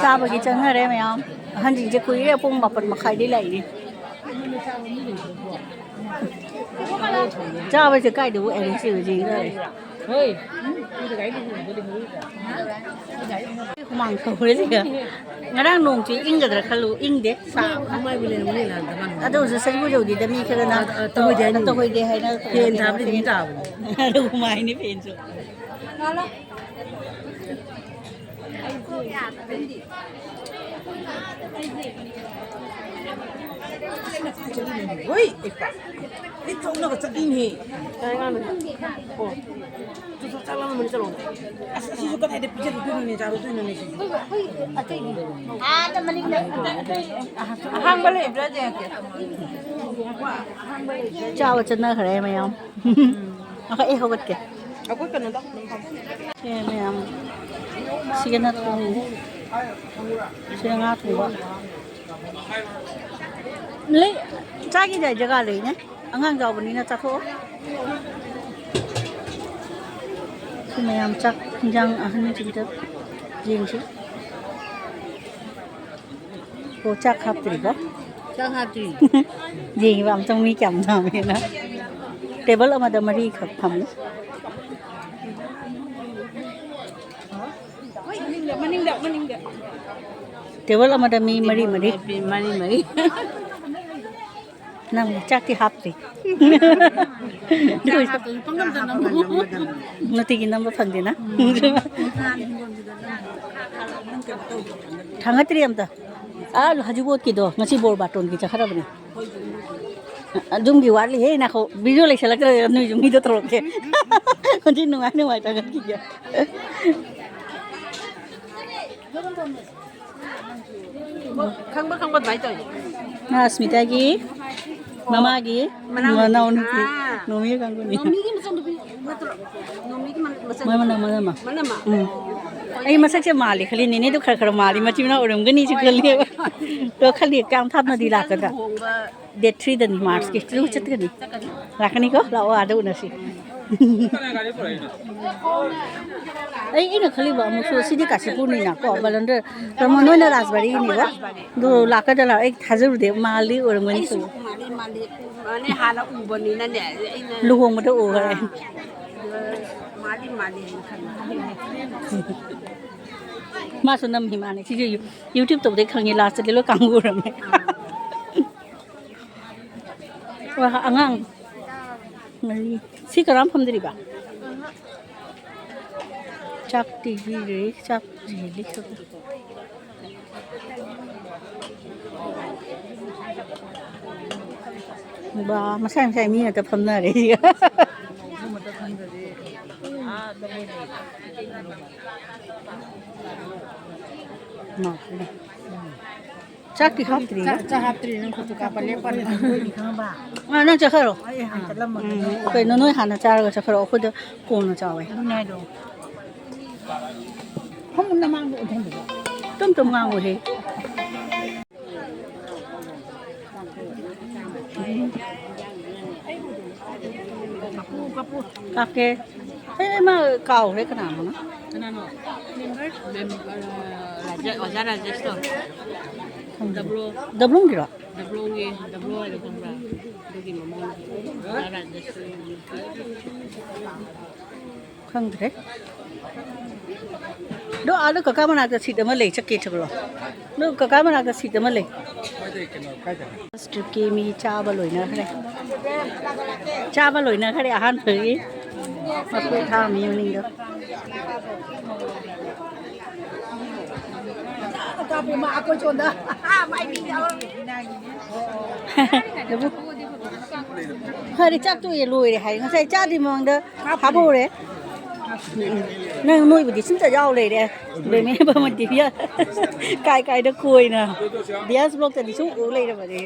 ꯆꯥꯕꯒꯤ ꯆꯪꯅꯔꯦ ꯃꯌꯥꯝ꯫ ꯑꯍꯟꯁꯤꯡꯁꯦ ꯀꯨꯏꯔꯦ, ꯄꯨꯡ ꯃꯥꯄꯟ ꯃꯈꯥꯏꯗꯩ ꯂꯥꯛꯏꯅꯦ꯫ ꯆꯥꯕꯁꯦ ꯀꯥꯏꯗꯕꯨ ꯑꯦꯔꯦꯟꯖ ꯑꯣꯏꯕꯁꯦ ꯌꯦꯡꯗꯔꯦ꯫ ꯍꯨꯃꯥꯡ ꯁꯧꯔꯦ ꯁꯤꯒ꯫ ꯉꯔꯥꯡ ꯅꯣꯡ ꯆꯨꯏ, ꯏꯪꯒꯗ꯭ꯔꯥ ꯈꯜꯂꯨ, ꯏꯪꯗꯦ꯫ ꯁꯥ-, ꯑꯗꯨ ꯑꯣꯏꯔꯁꯨ ꯁꯖꯤꯕꯨ ꯌꯧꯗꯦꯗ ꯃꯤ ꯈꯔꯅ ꯇꯧꯍꯣꯏꯗꯦ ꯍꯥꯏꯅ ꯐꯦꯟ ꯊꯥꯕꯗꯤ ꯑꯗꯨꯝ ꯇꯥꯕꯅꯤ꯫ ꯑꯗꯨ ꯍꯨꯃꯥꯡꯅꯤ ꯐꯦꯟꯁꯨ꯫ ꯍꯣꯏ, ꯏꯄꯥ꯫ ꯂꯤꯠ ꯊꯣꯛꯅꯕ ꯆꯠꯂꯤꯅꯦ꯫ ꯆꯠꯂꯣ, ꯆꯠꯂꯣ, ꯆꯠꯂꯣ꯫ ꯑꯁ, ꯑꯁꯤꯁꯨ ꯀꯗꯥꯏꯗ ꯄꯤꯖꯔꯨꯗꯣꯏꯅꯣꯅꯦ, ꯆꯥꯔꯨꯗꯣꯏꯅꯣꯅꯦ ꯁꯤꯁꯨ? ꯑꯍꯥꯡꯕ ꯂꯩꯕ꯭ꯔꯥ ꯌꯦꯡꯉꯛꯀꯦ꯫ ꯆꯥꯕ ꯆꯠꯅꯈ꯭ꯔꯦ ꯃꯌꯥꯝ꯫ ꯑꯩꯈꯣꯏ ꯑꯩ ꯍꯧꯒꯠꯀꯦ꯫ ꯑꯩꯈꯣꯏ ꯀꯩꯅꯣꯗ ꯑꯗꯨꯝ ꯐꯝ꯫ ꯁꯦ ꯃꯌꯥꯝ, ꯁꯤꯒꯅ ꯊꯣꯡꯉꯤ꯫ ꯁꯤꯅ ꯉꯥ ꯊꯣꯡꯕ꯫ ꯂꯩ, ꯆꯥꯈꯤꯗꯥꯏ ꯖꯒꯥ ꯂꯩꯅꯦ꯫ ꯑꯉꯥꯡ ꯌꯥꯎꯕꯅꯤꯅ ꯆꯥꯊꯣꯛꯑꯣ꯫ ꯁꯤ ꯃꯌꯥꯝ ꯆꯥꯛ ꯍꯤꯟꯖꯥꯡ ꯑꯍꯟꯁꯤꯡꯗ ꯌꯦꯡꯁꯤ꯫ ꯑꯣ, ꯆꯥꯛ ꯍꯥꯞꯇ꯭ꯔꯤꯕꯣ? ꯆꯥꯛ ꯍꯥꯞꯇ꯭ꯔꯤ꯫ ꯌꯦꯡꯉꯤꯕ ꯑꯝꯇꯪ ꯃꯤ ꯀꯌꯥꯝ ꯌꯥꯝꯃꯦꯅ꯫ ꯇꯦꯕꯜ ꯑꯃꯗ ꯃꯔꯤꯈꯛ ꯐꯝꯃꯤ꯫ ꯃꯅꯤꯡꯗ, ꯃꯅꯤꯡꯗ, ꯃꯅꯤꯡꯗ꯫ ꯇꯦꯕꯜ ꯑꯃꯗ ꯃꯤ ꯃꯔꯤ ꯃꯔꯤ꯫ ꯃꯔꯤ ꯃꯔꯤ꯫ ꯅꯪ ꯆꯥꯛꯇꯤ ꯍꯥꯞꯇ꯭ꯔꯤ꯫ ꯆꯥꯛ ꯍꯥꯞꯇ꯭ꯔꯁꯨ ꯄꯪꯅꯝꯗ ꯅꯝꯃꯨ꯫ ꯅꯨꯡꯇꯤꯒꯤ ꯅꯝꯕ ꯐꯪꯗꯦꯅ꯫ ꯎꯝ꯫ ꯊꯥꯡꯒꯠꯇ꯭ꯔꯤ ꯑꯝꯇ꯫ ꯑꯥ, ꯍꯧꯖꯤꯛ ꯑꯣꯠꯀꯤꯗꯣ ꯉꯁꯤ ꯕꯣꯔ ꯕꯥꯇꯣꯟꯒꯤ ꯆꯠꯈ꯭ꯔꯕꯅꯦ꯫ ꯑꯗꯨꯝꯒꯤ ꯋꯥꯠꯂꯤꯍꯦ, ꯅꯥꯈꯣ, ꯚꯤꯗꯤꯑꯣ ꯂꯩꯁꯜꯂꯛꯇ꯭ꯔꯦ, ꯅꯣꯏꯁꯨ ꯃꯤꯗꯣ ꯇꯧꯔꯛꯀꯦ꯫ ꯍꯧꯖꯤꯛ ꯅꯨꯡꯉꯥꯏ ꯅꯨꯡꯉꯥꯏ ꯊꯥꯒꯠꯈꯤꯒꯦ꯫ ꯈꯪꯕ ꯈꯪꯕ ꯑꯗꯨꯃꯥꯏꯅ ꯇꯧꯋꯤ꯫ ꯉꯥ ꯑꯁꯃꯤꯇꯥꯒꯤ ꯃꯃꯥꯒꯤ ꯃꯅꯥꯎꯅꯨꯄꯤ꯫ ꯃꯅꯥꯎꯅꯨꯄꯤ꯫ ꯑꯥ꯫ ꯅꯣꯃꯤꯒꯤ ꯀꯥꯡꯕꯨꯅꯤ꯫ ꯅꯣꯃꯤꯒꯤ ꯃꯆꯥꯅꯨꯄꯤ ꯅꯠꯇ꯭ꯔꯣ? ꯅꯣꯃꯤꯒꯤ ꯃ-, ꯃꯆꯥꯅꯨꯄꯤ꯫ ꯃꯥ ꯃꯅꯝ, ꯃꯅꯝꯃ꯫ ꯃꯅꯝꯃ? ꯎꯝ꯫ ꯑꯩ ꯃꯁꯛꯁꯦ ꯃꯥꯜꯂꯤ ꯈꯜꯂꯤ, ꯅꯦꯅꯦꯗꯣ ꯈꯔ ꯈꯔ ꯃꯥꯜꯂꯤ, ꯃꯆꯤꯟ ꯃꯅꯥꯎ ꯑꯣꯏꯔꯝꯒꯅꯤꯁꯨ ꯍꯣꯏ, ꯈꯜꯂꯤꯕ꯫ ꯍꯣꯏ, ꯍꯣꯏ꯫ ꯑꯗꯣ ꯈꯜꯂꯤ, ꯀꯌꯥꯝ ꯊꯥꯞꯅꯗꯤ ꯑꯁꯃꯤꯇꯥꯁꯨ ꯂꯥꯛꯀꯗ꯭ꯔꯥ? ꯂꯨꯍꯣꯡꯕ Date three ꯗꯅꯤ, March ꯀꯤ꯫ ꯎꯝ꯫ ꯑꯗꯨ ꯆꯠꯀꯅꯤ꯫ ꯆꯠꯀꯅꯤ꯫ ꯂꯥꯛꯀꯅꯤꯀꯣ? ꯂꯥꯛꯑꯣ, ꯑꯥꯗ ꯎꯅꯁꯤ꯫ ꯑꯩ, ꯑꯩꯅ ꯈꯜꯂꯤꯕ ꯑꯃꯨꯛꯁꯨ ꯁꯤꯗꯤ ꯀꯥꯁꯤꯄꯨꯔꯅꯤꯅ ꯀꯣ, ꯕꯂꯟꯗꯔ꯫ ꯀꯩꯅꯣ, ꯅꯣꯏꯅ ꯔꯥꯖꯕꯥꯔꯤꯒꯤꯅꯦꯕ? ꯑꯗꯨ ꯂꯥꯛꯀꯗ꯭ꯔꯥ ꯂꯥꯛꯑꯣ, ꯑꯩ ꯊꯥꯖꯔꯨꯗꯦ, ꯃꯥꯜꯂꯤ ꯑꯣꯏꯔꯝꯒꯅꯤ꯫ ꯑꯩꯁꯨ ꯃꯥꯜꯂꯤ, ꯃꯥꯜꯂꯤ, ꯃꯥꯜꯂꯤ, ꯍꯥꯟꯅ ꯎꯕꯅꯤꯅꯅꯦ, ꯑꯩꯅ ꯂꯨꯍꯣꯡꯕꯗ ꯎꯈ꯭ꯔꯦ꯫ ꯑꯥ, ꯃꯥꯜꯂꯤ, ꯃꯥꯜꯂꯤ ꯍꯥꯏꯅ ꯈꯟꯕ꯫ ꯃꯥꯁꯨ ꯅꯝꯃꯤ, ꯃꯥꯅꯦ꯫ ꯁꯤꯁꯨ ꯌꯨ-, YouTube ꯇꯧꯕꯗꯩ ꯈꯪꯉꯤ, last ꯇꯗꯤ ꯂꯣꯏ ꯀꯥꯡꯕꯨ ꯑꯣꯏꯔꯝꯃꯦ꯫ ꯑꯥ꯫ ꯍꯣꯏ, ꯑꯉꯥꯡ ꯃꯔꯤ꯫ ꯁꯤ ꯀꯔꯝ ꯐꯝꯗ꯭ꯔꯤꯕ? ꯆꯥꯛꯇꯤ ꯄꯤꯔꯦ, ꯆꯥꯛ ꯄꯤꯔꯦ꯫ ꯕꯥ, ꯃꯁꯥꯏ ꯃꯁꯥꯏ ꯃꯤ ꯉꯥꯛꯇ ꯐꯝꯅꯔꯦ ꯁꯤꯒ꯫ ꯃꯥ, ꯆꯥꯛꯇꯤ ꯍꯥꯞꯇ꯭ꯔꯤ꯫ ꯆꯥꯛ, ꯆꯥꯛ ꯍꯥꯞꯇ꯭ꯔꯤ, ꯅꯪ ꯐꯣꯇꯣ ꯀꯥꯞꯄ ꯂꯦꯞꯄꯅꯤ꯫ ꯑꯥ, ꯅꯪ ꯆꯠꯈ꯭ꯔꯣ꯫ ꯑꯩ ꯍꯥꯟꯅ ꯆꯠꯂꯝꯃꯒꯦ꯫ ꯎꯝ, ꯀꯩꯅꯣ, ꯅꯣꯏ ꯍꯥꯟꯅ ꯆꯥꯔꯒ ꯆꯠꯈ꯭ꯔꯣ, ꯑꯩꯈꯣꯏꯗ ꯀꯣꯟꯅ ꯆꯥꯎꯋꯦ꯫ ꯑꯗꯨꯅꯦ ꯍꯥꯏꯗꯣ꯫ ꯐꯝ ꯅꯃꯥꯡꯗ ꯑꯣꯟꯊꯣꯛꯂꯒ꯫ ꯇꯞ ꯇꯞ ꯉꯥꯡꯉꯨꯍꯦ꯫ ꯀꯥꯞꯀꯦ꯫ ꯑꯦ, ꯃꯥ ꯀꯥꯎꯈ꯭ꯔꯦ ꯀꯅꯥꯅꯣꯅ꯫ ꯀꯅꯥꯅꯣ? ꯃꯦꯝꯕꯔ? ꯃꯦꯝ-, ꯑ, ꯔꯥꯖꯦ-, ꯑꯣꯖꯥ ꯔꯥꯖꯦꯁꯇꯣ꯫ ꯈꯪꯗꯦ꯫ ꯗꯕ꯭ꯂꯣ꯫ ꯗꯕ꯭ꯂꯣꯝꯒꯤꯔꯣ? ꯗꯕ꯭ꯂꯣꯒꯤ, ꯗꯕ꯭ꯂꯣ ꯍꯥꯏꯗꯣ ꯈꯪꯕ꯭ꯔꯥ? ꯑꯗꯨꯒꯤ ꯃꯃꯧꯅꯦ꯫ ꯑꯣꯖꯥ ꯔꯥꯖꯦꯁ꯫ ꯈꯪꯗ꯭ꯔꯦ꯫ ꯑꯗꯣ ꯑꯥꯗ ꯀꯀꯥ ꯃꯅꯥꯛꯇ ꯁꯤꯠ ꯑꯃ ꯂꯩ, ꯆꯠꯀꯦ ꯆꯠꯂꯣ꯫ ꯑꯗꯣ ꯀꯀꯥ ꯃꯅꯥꯛꯇ ꯁꯤꯠ ꯑꯃ ꯂꯩ꯫ ꯐꯥꯔꯁ ꯇ꯭ꯔꯤꯞꯀꯤ ꯃꯤ ꯆꯥꯕ ꯂꯣꯏꯅꯈ꯭ꯔꯦ꯫ ꯆꯥꯕ ꯂꯣꯏꯅꯈ꯭ꯔꯦ ꯑꯍꯥꯟꯕꯒꯤ꯫ ꯃꯈꯣꯏ ꯊꯥ ꯃꯤ ꯃꯅꯤꯡꯗꯣ꯫ ꯐꯔꯦ, ꯆꯥꯛ ꯇꯣꯛꯑꯦ, ꯂꯣꯏꯔꯦ ꯍꯥꯏ꯫ ꯉꯁꯥꯏ ꯆꯥꯗ꯭ꯔꯤ ꯃꯃꯥꯡꯗ ꯍꯥꯞꯄꯧꯔꯦ꯫ ꯎꯝ, ꯎꯝ꯫ ꯅꯪ ꯅꯣꯏꯕꯨꯗꯤ ꯁꯨꯝꯇ ꯌꯥꯎ ꯂꯩꯔꯦ꯫ ꯕꯦꯃꯦ ꯕꯃꯟ ꯇꯤꯚꯤ ꯀꯥꯏ ꯀꯥꯏꯗ ꯀꯣꯏꯅ꯫ ꯗꯤꯌꯥꯁ ꯕ꯭ꯂꯣꯛꯇꯗꯤ ꯁꯨꯝ ꯎ ꯂꯩꯔꯕꯅꯦ꯫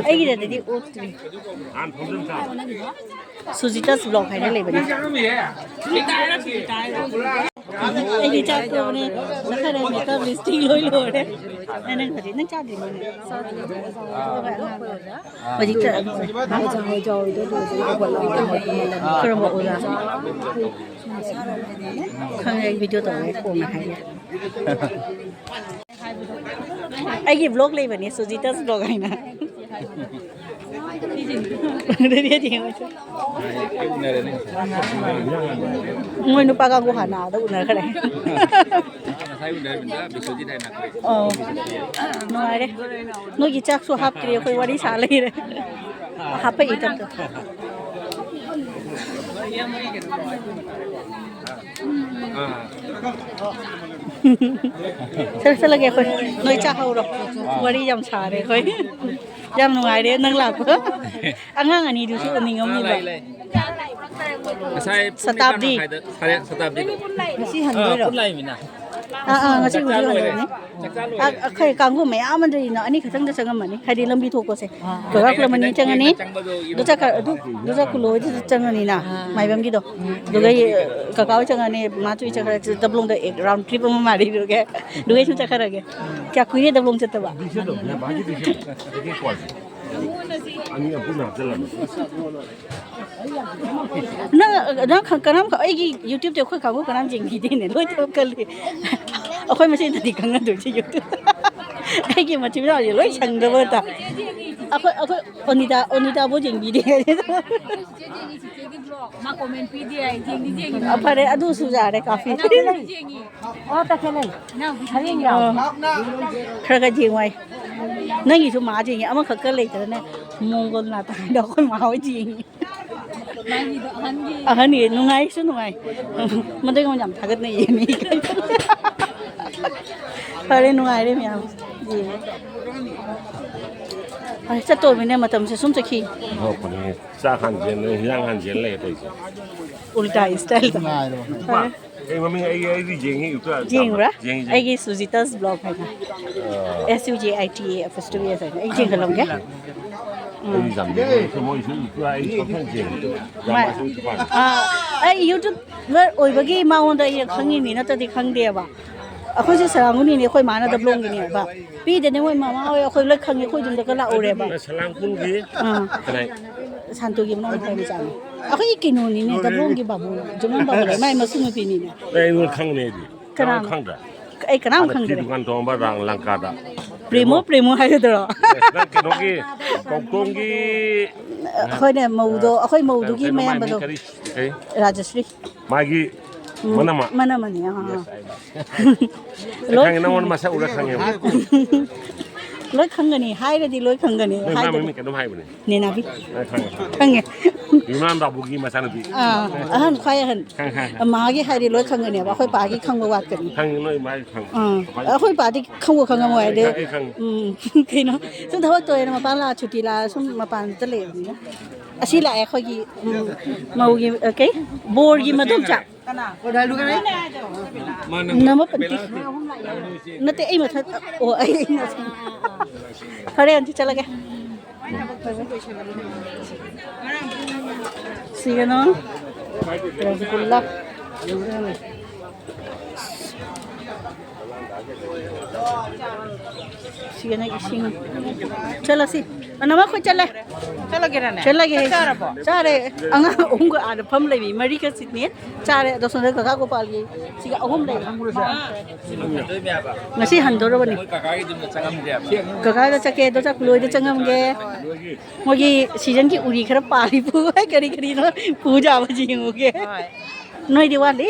ꯑꯩꯒꯤꯗꯗꯤ ꯎꯠꯇ꯭ꯔꯤ꯫ ꯁꯨꯖꯤꯇꯥꯁ ꯕ꯭ꯂꯣꯛ ꯍꯥꯏꯅ ꯂꯩꯕꯅꯦ꯫ ꯑꯩꯗꯤ ꯆꯥꯛ ꯇꯣꯛꯑꯕꯅꯦ꯫ ꯅꯈꯔ ꯃꯦꯀꯞ ꯂꯤꯞꯁꯇꯤꯛ ꯂꯣꯏ ꯂꯣꯏꯔꯦ꯫ ꯅꯪ ꯍꯧꯖꯤꯛ ꯅꯪ ꯆꯥꯗ꯭ꯔꯤꯕꯣ? ꯍꯧꯖꯤꯛ ꯆꯠ-, ꯀꯔꯝꯕ ꯑꯣꯖꯥ? ꯈꯪꯉꯦ, ꯑꯩ ꯚꯤꯗꯤꯑꯣ ꯇꯧꯋꯦ, ꯀꯣꯟꯅ ꯍꯥꯏꯒꯦ꯫ ꯑꯩꯒꯤ ꯕ꯭ꯂꯣꯛ ꯂꯩꯕꯅꯦ, ꯁꯨꯖꯤꯇꯥꯁ ꯕ꯭ꯂꯣꯛ ꯍꯥꯏꯅ꯫ ꯃꯣꯏ ꯅꯨꯄꯥ ꯀꯥꯡꯕꯨ ꯍꯥꯟꯅ ꯑꯥꯗ ꯎꯅꯈ꯭ꯔꯦ꯫ ꯉꯁꯥꯏ ꯎꯅꯔꯝꯃꯤꯗ ꯕꯤꯁ꯭ꯋꯖꯤꯠ ꯍꯥꯏꯅ꯫ ꯑꯧ꯫ ꯅꯨꯡꯉꯥꯏꯔꯦ꯫ ꯅꯣꯏꯒꯤ ꯆꯥꯛꯁꯨ ꯍꯥꯞꯇ꯭ꯔꯤ, ꯑꯩꯈꯣꯏ ꯋꯥꯔꯤ ꯁꯥ ꯂꯩꯔꯦ꯫ ꯍꯥꯄꯛꯏ ꯇꯞ ꯇꯞ꯫ ꯆꯠꯂ-, ꯆꯠꯂꯒꯦ ꯑꯩꯈꯣꯏ꯫ ꯅꯣꯏ ꯆꯥꯍꯧꯔꯣ꯫ ꯋꯥꯔꯤ ꯌꯥꯝ ꯁꯥꯔꯦ ꯑꯩꯈꯣꯏ꯫ ꯌꯥꯝ ꯅꯨꯡꯉꯥꯏꯔꯦ ꯅꯪ ꯂꯥꯛꯄ꯫ ꯑꯉꯥꯡ ꯑꯅꯤꯗꯨꯁꯨ ꯎꯅꯤꯡꯉꯝꯅꯤꯕ꯫ ꯂꯩ, ꯂꯩ꯫ ꯉꯁꯥꯏ ꯄꯨꯡ ꯁꯇꯥꯕꯗꯤ? ꯅꯤꯄꯥꯟ ꯃꯈꯥꯏꯗ ꯁꯥꯔꯦ, ꯁꯇꯥꯕꯗꯤꯗꯣ꯫ ꯉꯁꯤ ꯍꯟꯗꯣꯏꯔꯣ? ꯑꯥ, ꯄꯨꯟ ꯂꯥꯛꯏꯃꯤꯅ꯫ ꯑꯥ, ꯑꯥ, ꯉꯁꯤ ꯎꯗꯤ ꯎꯅꯔꯅꯤ꯫ ꯑ, ꯑꯩꯈꯣꯏ ꯀꯥꯡꯕꯨ ꯃꯌꯥꯝ ꯑꯃꯗ ꯏꯅꯣ ꯑꯅꯤ ꯈꯛꯇꯪꯗ ꯆꯪꯉꯝꯃꯅꯤ, ꯍꯥꯏꯗꯤ ꯂꯝꯕꯤ ꯊꯣꯛꯄꯁꯦ꯫ ꯀꯀꯥ ꯈꯨꯂꯃꯅꯤ ꯆꯪꯉꯅꯤ, ꯑꯗꯨ ꯆꯠꯈ꯭ꯔ-, ꯑꯗꯨ, ꯑꯗꯨ ꯆꯠꯈꯨꯂꯣ ꯍꯣꯏꯗꯨꯗ ꯆꯪꯉꯅꯤꯅ, ꯃꯥꯏꯕꯝꯒꯤꯗꯣ꯫ ꯑꯗꯨꯒ ꯑꯩ, ꯀꯀꯥ ꯍꯣꯏ ꯆꯪꯉꯅꯤ, ꯃꯥ ꯆꯨꯏ ꯆꯠꯈ꯭ꯔ ꯗꯕ꯭ꯂꯣꯡꯗ ꯑꯦ, ꯔꯥꯎꯟ ꯇ꯭ꯔꯤꯞ ꯑꯃ ꯃꯥꯜꯂꯤꯔꯨꯒꯦ꯫ ꯑꯗꯨꯒ ꯑꯩ ꯁꯨꯝ ꯆꯠꯈ꯭ꯔꯒꯦ꯫ ꯀꯌꯥ ꯀꯨꯏꯔꯦ ꯗꯕ꯭ꯂꯣꯡ ꯆꯠꯇꯕ? ꯑꯅꯤ ꯑꯍꯨꯝ ꯍꯥꯞꯆꯜꯂꯝꯃꯦ꯫ ꯅꯪ, ꯅꯪ ꯈꯪ-, ꯀꯅꯥꯝ ꯈꯪ-, ꯑꯩꯒꯤ YouTube-ꯇ ꯑꯩꯈꯣꯏ ꯀꯥꯡꯕꯨ ꯀꯅꯥꯝ ꯌꯦꯡꯕꯤꯗꯦꯅꯦ, ꯂꯣꯏ ꯊꯕꯛ ꯀꯜꯂꯤ꯫ ꯑꯩꯈꯣꯏ ꯃꯁꯦꯟꯗꯗꯤ ꯈꯪꯅꯗꯣꯏꯁꯦ YouTube꯫ ꯑꯩꯒꯤ ꯃꯆꯤꯟ ꯃꯅꯥꯎꯁꯦ ꯂꯣꯏ ꯁꯪꯗꯕ ꯇ-, ꯑꯩꯈꯣꯏ, ꯑꯩꯈꯣꯏ ꯑꯣꯅꯤꯇꯥ, ꯑꯣꯅꯤꯇꯥꯕꯨ ꯌꯦꯡꯕꯤꯗꯦ꯫ ꯃꯥ comment ꯄꯤꯗꯦ ꯍꯥꯏ, ꯌꯦꯡꯗꯤ ꯌꯦꯡꯉꯤ꯫ ꯑ, ꯐꯔꯦ, ꯑꯗꯨꯁꯨ ꯌꯥꯔꯦ, ꯀꯥꯐꯤ꯫ ꯌꯦꯡꯉꯤ꯫ ꯑꯣ, ꯇꯈꯦꯜꯂꯩ꯫ ꯍꯌꯦꯡ ꯌꯥꯎ꯫ ꯑꯣ꯫ ꯈꯔ ꯈꯔ ꯌꯦꯡꯉꯣ ꯍꯥꯏ꯫ ꯅꯪꯒꯤꯁꯨ ꯃꯥ ꯌꯦꯡꯉꯤ, ꯑꯃꯈꯛꯇ ꯂꯩꯇ꯭ꯔꯅꯦ꯫ ꯃꯣꯡꯒꯣꯜ ꯅꯥꯇꯩꯗ ꯑꯩꯈꯣꯏ ꯃꯥ ꯍꯣꯏ ꯌꯦꯡꯉꯤ꯫ ꯃꯥꯒꯤꯗꯣ ꯑꯍꯟꯒꯤ꯫ ꯑꯍꯟꯒꯤ ꯅꯨꯡꯉꯥꯏꯁꯨ ꯅꯨꯡꯉꯥꯏ꯫ ꯃꯗꯩꯉꯣꯟ ꯌꯥꯝ ꯊꯥꯒꯠꯅꯩꯌꯦ ꯃꯤ꯫ ꯐꯔꯦ, ꯅꯨꯡꯉꯥꯏꯔꯦ ꯃꯌꯥꯝ꯫ ꯌꯦꯡꯉꯦ꯫ ꯐꯔꯦ, ꯆꯠꯇꯣꯔꯕꯅꯤꯅꯦ, ꯃꯇꯝꯁꯦ ꯁꯨꯝ ꯆꯠꯈꯤ꯫ ꯊꯣꯛꯄꯅꯦ꯫ ꯆꯥꯛ ꯍꯥꯟ ꯆꯦꯟ, ꯍꯤꯟꯖꯥꯡ ꯍꯥꯟ ꯆꯦꯟ ꯂꯩꯔꯦ ꯇꯧꯔꯤꯁꯦ꯫ ꯎꯜꯇꯥ style ꯗ꯫ ꯅꯨꯡꯉꯥꯏꯔꯣ꯫ ꯐꯔꯦ꯫ ꯑꯩ ꯃꯃꯤꯡ ꯑꯩ, ꯑꯩꯗꯤ ꯌꯦꯡꯉꯤ, YouTube ꯌꯥꯝ ꯌꯦꯡꯕ꯭ꯔꯥ? ꯌꯦꯡꯉꯤ, ꯌꯦꯡꯉꯤ꯫ ꯑꯩꯒꯤ ꯁꯨꯖꯤꯇꯥꯁ vlog ꯍꯥꯏꯅ꯫ ꯑꯥ꯫ S U J I T A apostrophe S ꯍꯥꯏꯅ꯫ ꯑꯩ ꯆꯦꯟꯈꯠꯂꯝꯒꯦ꯫ ꯑꯩꯗꯤ ꯌꯥꯝ ꯌꯦꯡꯉꯤ꯫ ꯃꯣꯏꯁꯨ YouTube ꯑꯩ ꯄꯪꯌꯦꯡ ꯌꯦꯡꯉꯤ꯫ ꯃꯥ-, ꯗ꯭ꯔꯃꯥꯁꯨ ꯌꯥꯝ ꯄꯥꯝꯃꯤ꯫ ꯑꯥ, ꯑꯩ YouTuber ꯑꯣꯏꯕꯒꯤ ꯃꯉꯣꯟꯗ ꯑꯩ ꯈꯪꯉꯤꯅꯤ, ꯅꯠꯇ꯭ꯔꯗꯤ ꯈꯪꯗꯦꯕ꯫ ꯑꯩꯈꯣꯏꯁꯦ ꯁꯔꯥꯡꯒꯨꯅꯤꯅꯦ, ꯑꯩꯈꯣꯏ ꯃꯥꯅ ꯗꯕ꯭ꯂꯣꯡꯒꯤꯅꯦꯕ꯫ ꯄꯤꯗꯦꯅꯦ, ꯃꯣꯏ ꯃꯃꯥ ꯍꯣꯏ ꯑꯩꯈꯣꯏ ꯂꯣꯏ ꯈꯪꯉꯦ, ꯑꯩꯈꯣꯏ ꯌꯨꯝꯗꯒ ꯂꯥꯛꯎꯔꯦꯕ꯫ ꯅꯣꯏ ꯁꯂꯥꯡ ꯈꯨꯟꯒꯤ ꯑꯥ꯫ ꯀꯅꯥꯏ? ꯁꯥꯟꯇꯣꯒꯤ ꯃꯅꯥꯎ ꯅꯨꯄꯥ ꯃꯆꯥꯅꯤ꯫ ꯑꯩꯈꯣꯏꯒꯤ ꯀꯩꯅꯣꯅꯤꯅꯦ, ꯗꯕ꯭ꯂꯣꯡꯒꯤ ꯕꯥꯕꯨ, ꯖꯣꯃꯣꯟ ꯕꯥꯕꯨ ꯂꯩ, ꯃꯥꯏ ꯃꯆꯨ ꯅꯨꯄꯤꯅꯤꯅꯦ꯫ ꯑꯩ ꯅꯣꯏ ꯈꯪꯅꯦ ꯑꯩꯗꯤ꯫ ꯀꯅꯥꯅꯣ? ꯅꯣꯏ ꯈꯪꯗ꯭ꯔꯥ? ꯑꯩ ꯀꯅꯥꯝ ꯍꯥꯟꯅ ꯐꯤ ꯈꯪꯗ꯭ꯔꯦ꯫ ꯗꯨꯀꯥꯟ ꯇꯧꯔꯝꯕ ꯔꯥꯡ ꯂꯪꯀꯥꯗ꯫ ꯄ꯭ꯔꯦꯃꯣ, ꯄ꯭ꯔꯦꯃꯣ ꯍꯥꯏꯒꯗ꯭ꯔꯣ? ꯑꯦ, ꯅꯪ ꯀꯩꯅꯣꯒꯤ, ꯀꯧꯇꯣꯡꯒꯤ ꯍꯣꯏꯅꯦ, ꯃꯧꯗꯣ, ꯑꯩꯈꯣꯏ ꯃꯧꯗꯨꯒꯤ ꯀꯩꯅꯣ, ꯃꯥꯏ ꯃꯌꯥꯝꯕꯗꯣ꯫ ꯃꯤꯡ ꯀꯔꯤ? ꯀꯔꯤ? ꯔꯥꯖꯁ꯭ꯔꯤ꯫ ꯃꯥꯒꯤ ꯎꯝ, ꯃꯅꯝꯃ? ꯃꯅꯝꯃꯅꯤ, ꯑꯥ, ꯑꯥ꯫ Yes, I know꯫ ꯂꯣꯏ ꯈꯪꯉꯦ, ꯅꯪꯉꯣꯟꯗ ꯃꯁꯛ ꯎꯔ ꯈꯪꯉꯦꯕ꯫ ꯂꯣꯏ ꯈꯪꯒꯅꯤ, ꯍꯥꯏꯔꯗꯤ ꯂꯣꯏ ꯈꯪꯒꯅꯤ, ꯅꯣꯏ ꯃꯥ ꯍꯥꯏꯗ꯭ꯔꯗꯤ꯫ ꯃꯃꯤꯡ ꯀꯩꯅꯣꯝ ꯍꯥꯏꯕꯅꯦ꯫ ꯅꯦꯅꯥꯕꯤ꯫ ꯑꯩ ꯈꯪꯉꯦ, ꯈꯪꯉꯦ꯫ ꯈꯪꯉꯦ꯫ ꯌꯨꯝꯅꯥꯝ ꯕꯥꯕꯨꯒꯤ ꯃꯆꯥꯅꯨꯄꯤ꯫ ꯑꯥ, ꯑꯍꯟ, ꯈ꯭ꯋꯥꯏ ꯑꯍꯟ꯫ ꯈꯪꯉꯦ, ꯈꯪꯉꯦ, ꯈꯪꯉꯦ꯫ ꯃꯥꯒꯤ ꯍꯥꯏꯔꯗꯤ ꯂꯣꯏ ꯈꯪꯒꯅꯦꯕ, ꯑꯩꯈꯣꯏ ꯄꯥꯒꯤ ꯈꯪꯕ ꯋꯥꯠꯀꯅꯤ꯫ ꯈꯪꯉꯦ, ꯅꯣꯏ ꯃꯥꯒꯤ ꯈꯪꯉꯦ꯫ ꯑꯥ, ꯑꯩꯈꯣꯏ ꯄꯥꯗꯤ ꯈꯪꯕꯨ ꯈꯪꯉꯝꯃꯣꯏ, ꯑꯗꯩ, ꯑꯩ ꯈꯪꯉꯦ꯫ ꯎꯝ, ꯀꯩꯅꯣ, ꯁꯨꯝ ꯊꯕꯛ ꯇꯧꯔꯦꯅ ꯃꯄꯥꯟ ꯂꯥꯛꯑ, ꯁꯨꯇꯤ ꯂꯥꯛꯑ ꯁꯨꯝ ꯃꯄꯥꯟꯗ ꯂꯩꯕꯅꯤꯅ꯫ ꯑꯁꯤ ꯂꯥꯛꯑꯦ ꯑꯩꯈꯣꯏꯒꯤ, ꯎꯝ, ꯃꯧꯒꯤ, ꯑ, ꯀꯩ? ꯕꯣꯔꯒꯤ ꯃꯗꯣꯝꯆꯥ꯫ ꯅꯝꯃ ꯄꯟꯇꯤ꯫ ꯅꯠꯇꯦ, ꯑꯩ ꯃꯊꯛ꯫ ꯑꯣ, ꯑꯩ, ꯑꯩ ꯃꯊꯛ꯫ ꯐꯔꯦ, ꯑꯟꯇꯤ, ꯆꯠꯂꯒꯦ꯫ ꯁꯤꯒꯅꯣ꯫ ꯔꯁꯒꯨꯜꯂꯥ꯫ ꯁꯤꯒꯅ ꯏꯁꯤꯡ꯫ ꯆꯠꯂꯁꯤ꯫ ꯑꯅꯃ ꯑꯩꯈꯣꯏ ꯆꯠꯂꯦ꯫ ꯆꯠꯂꯒꯦꯔꯅꯦ? ꯆꯠꯂꯒꯦ꯫ ꯆꯥꯛ ꯆꯥꯔꯕꯣ? ꯆꯥꯔꯦ꯫ ꯑꯉꯥꯡ ꯑꯍꯨꯝꯒ ꯑꯥꯗ ꯐꯝ ꯂꯩꯕꯤ ꯃꯔꯤꯒ ꯁꯤꯠꯅꯤ꯫ ꯆꯥꯔꯦ꯫ ꯑꯗꯣ ꯁꯣꯝꯗ ꯀꯀꯥ ꯒꯣꯄꯥꯜꯒꯤ ꯁꯤꯒ ꯑꯍꯨꯝ ꯂꯩꯕ꯫ ꯉꯁꯤ ꯍꯟꯗꯣꯔꯕꯅꯤ꯫ ꯃꯣꯏ ꯀꯀꯥꯒꯤꯗꯨꯅ ꯆꯪꯉꯝꯗꯦ ꯍꯥꯏꯕ꯫ ꯀꯀꯥꯗ ꯆꯠꯀꯦ, ꯑꯗꯣ ꯆꯥꯛ ꯂꯣꯏꯗ ꯆꯪꯉꯝꯒꯦ꯫ ꯃꯣꯏꯒꯤ ꯁꯤꯖꯟꯒꯤ ꯎꯔꯤ ꯈꯔ ꯄꯥꯜꯂꯤ ꯄꯨ꯫ ꯀꯔꯤ ꯀꯔꯤꯅꯣ ꯄꯨ ꯌꯥꯕꯁꯤ ꯌꯦꯡꯉꯨꯒꯦ꯫ ꯍꯣꯏ꯫ ꯅꯣꯏꯗꯤ ꯋꯥꯠꯂꯤ꯫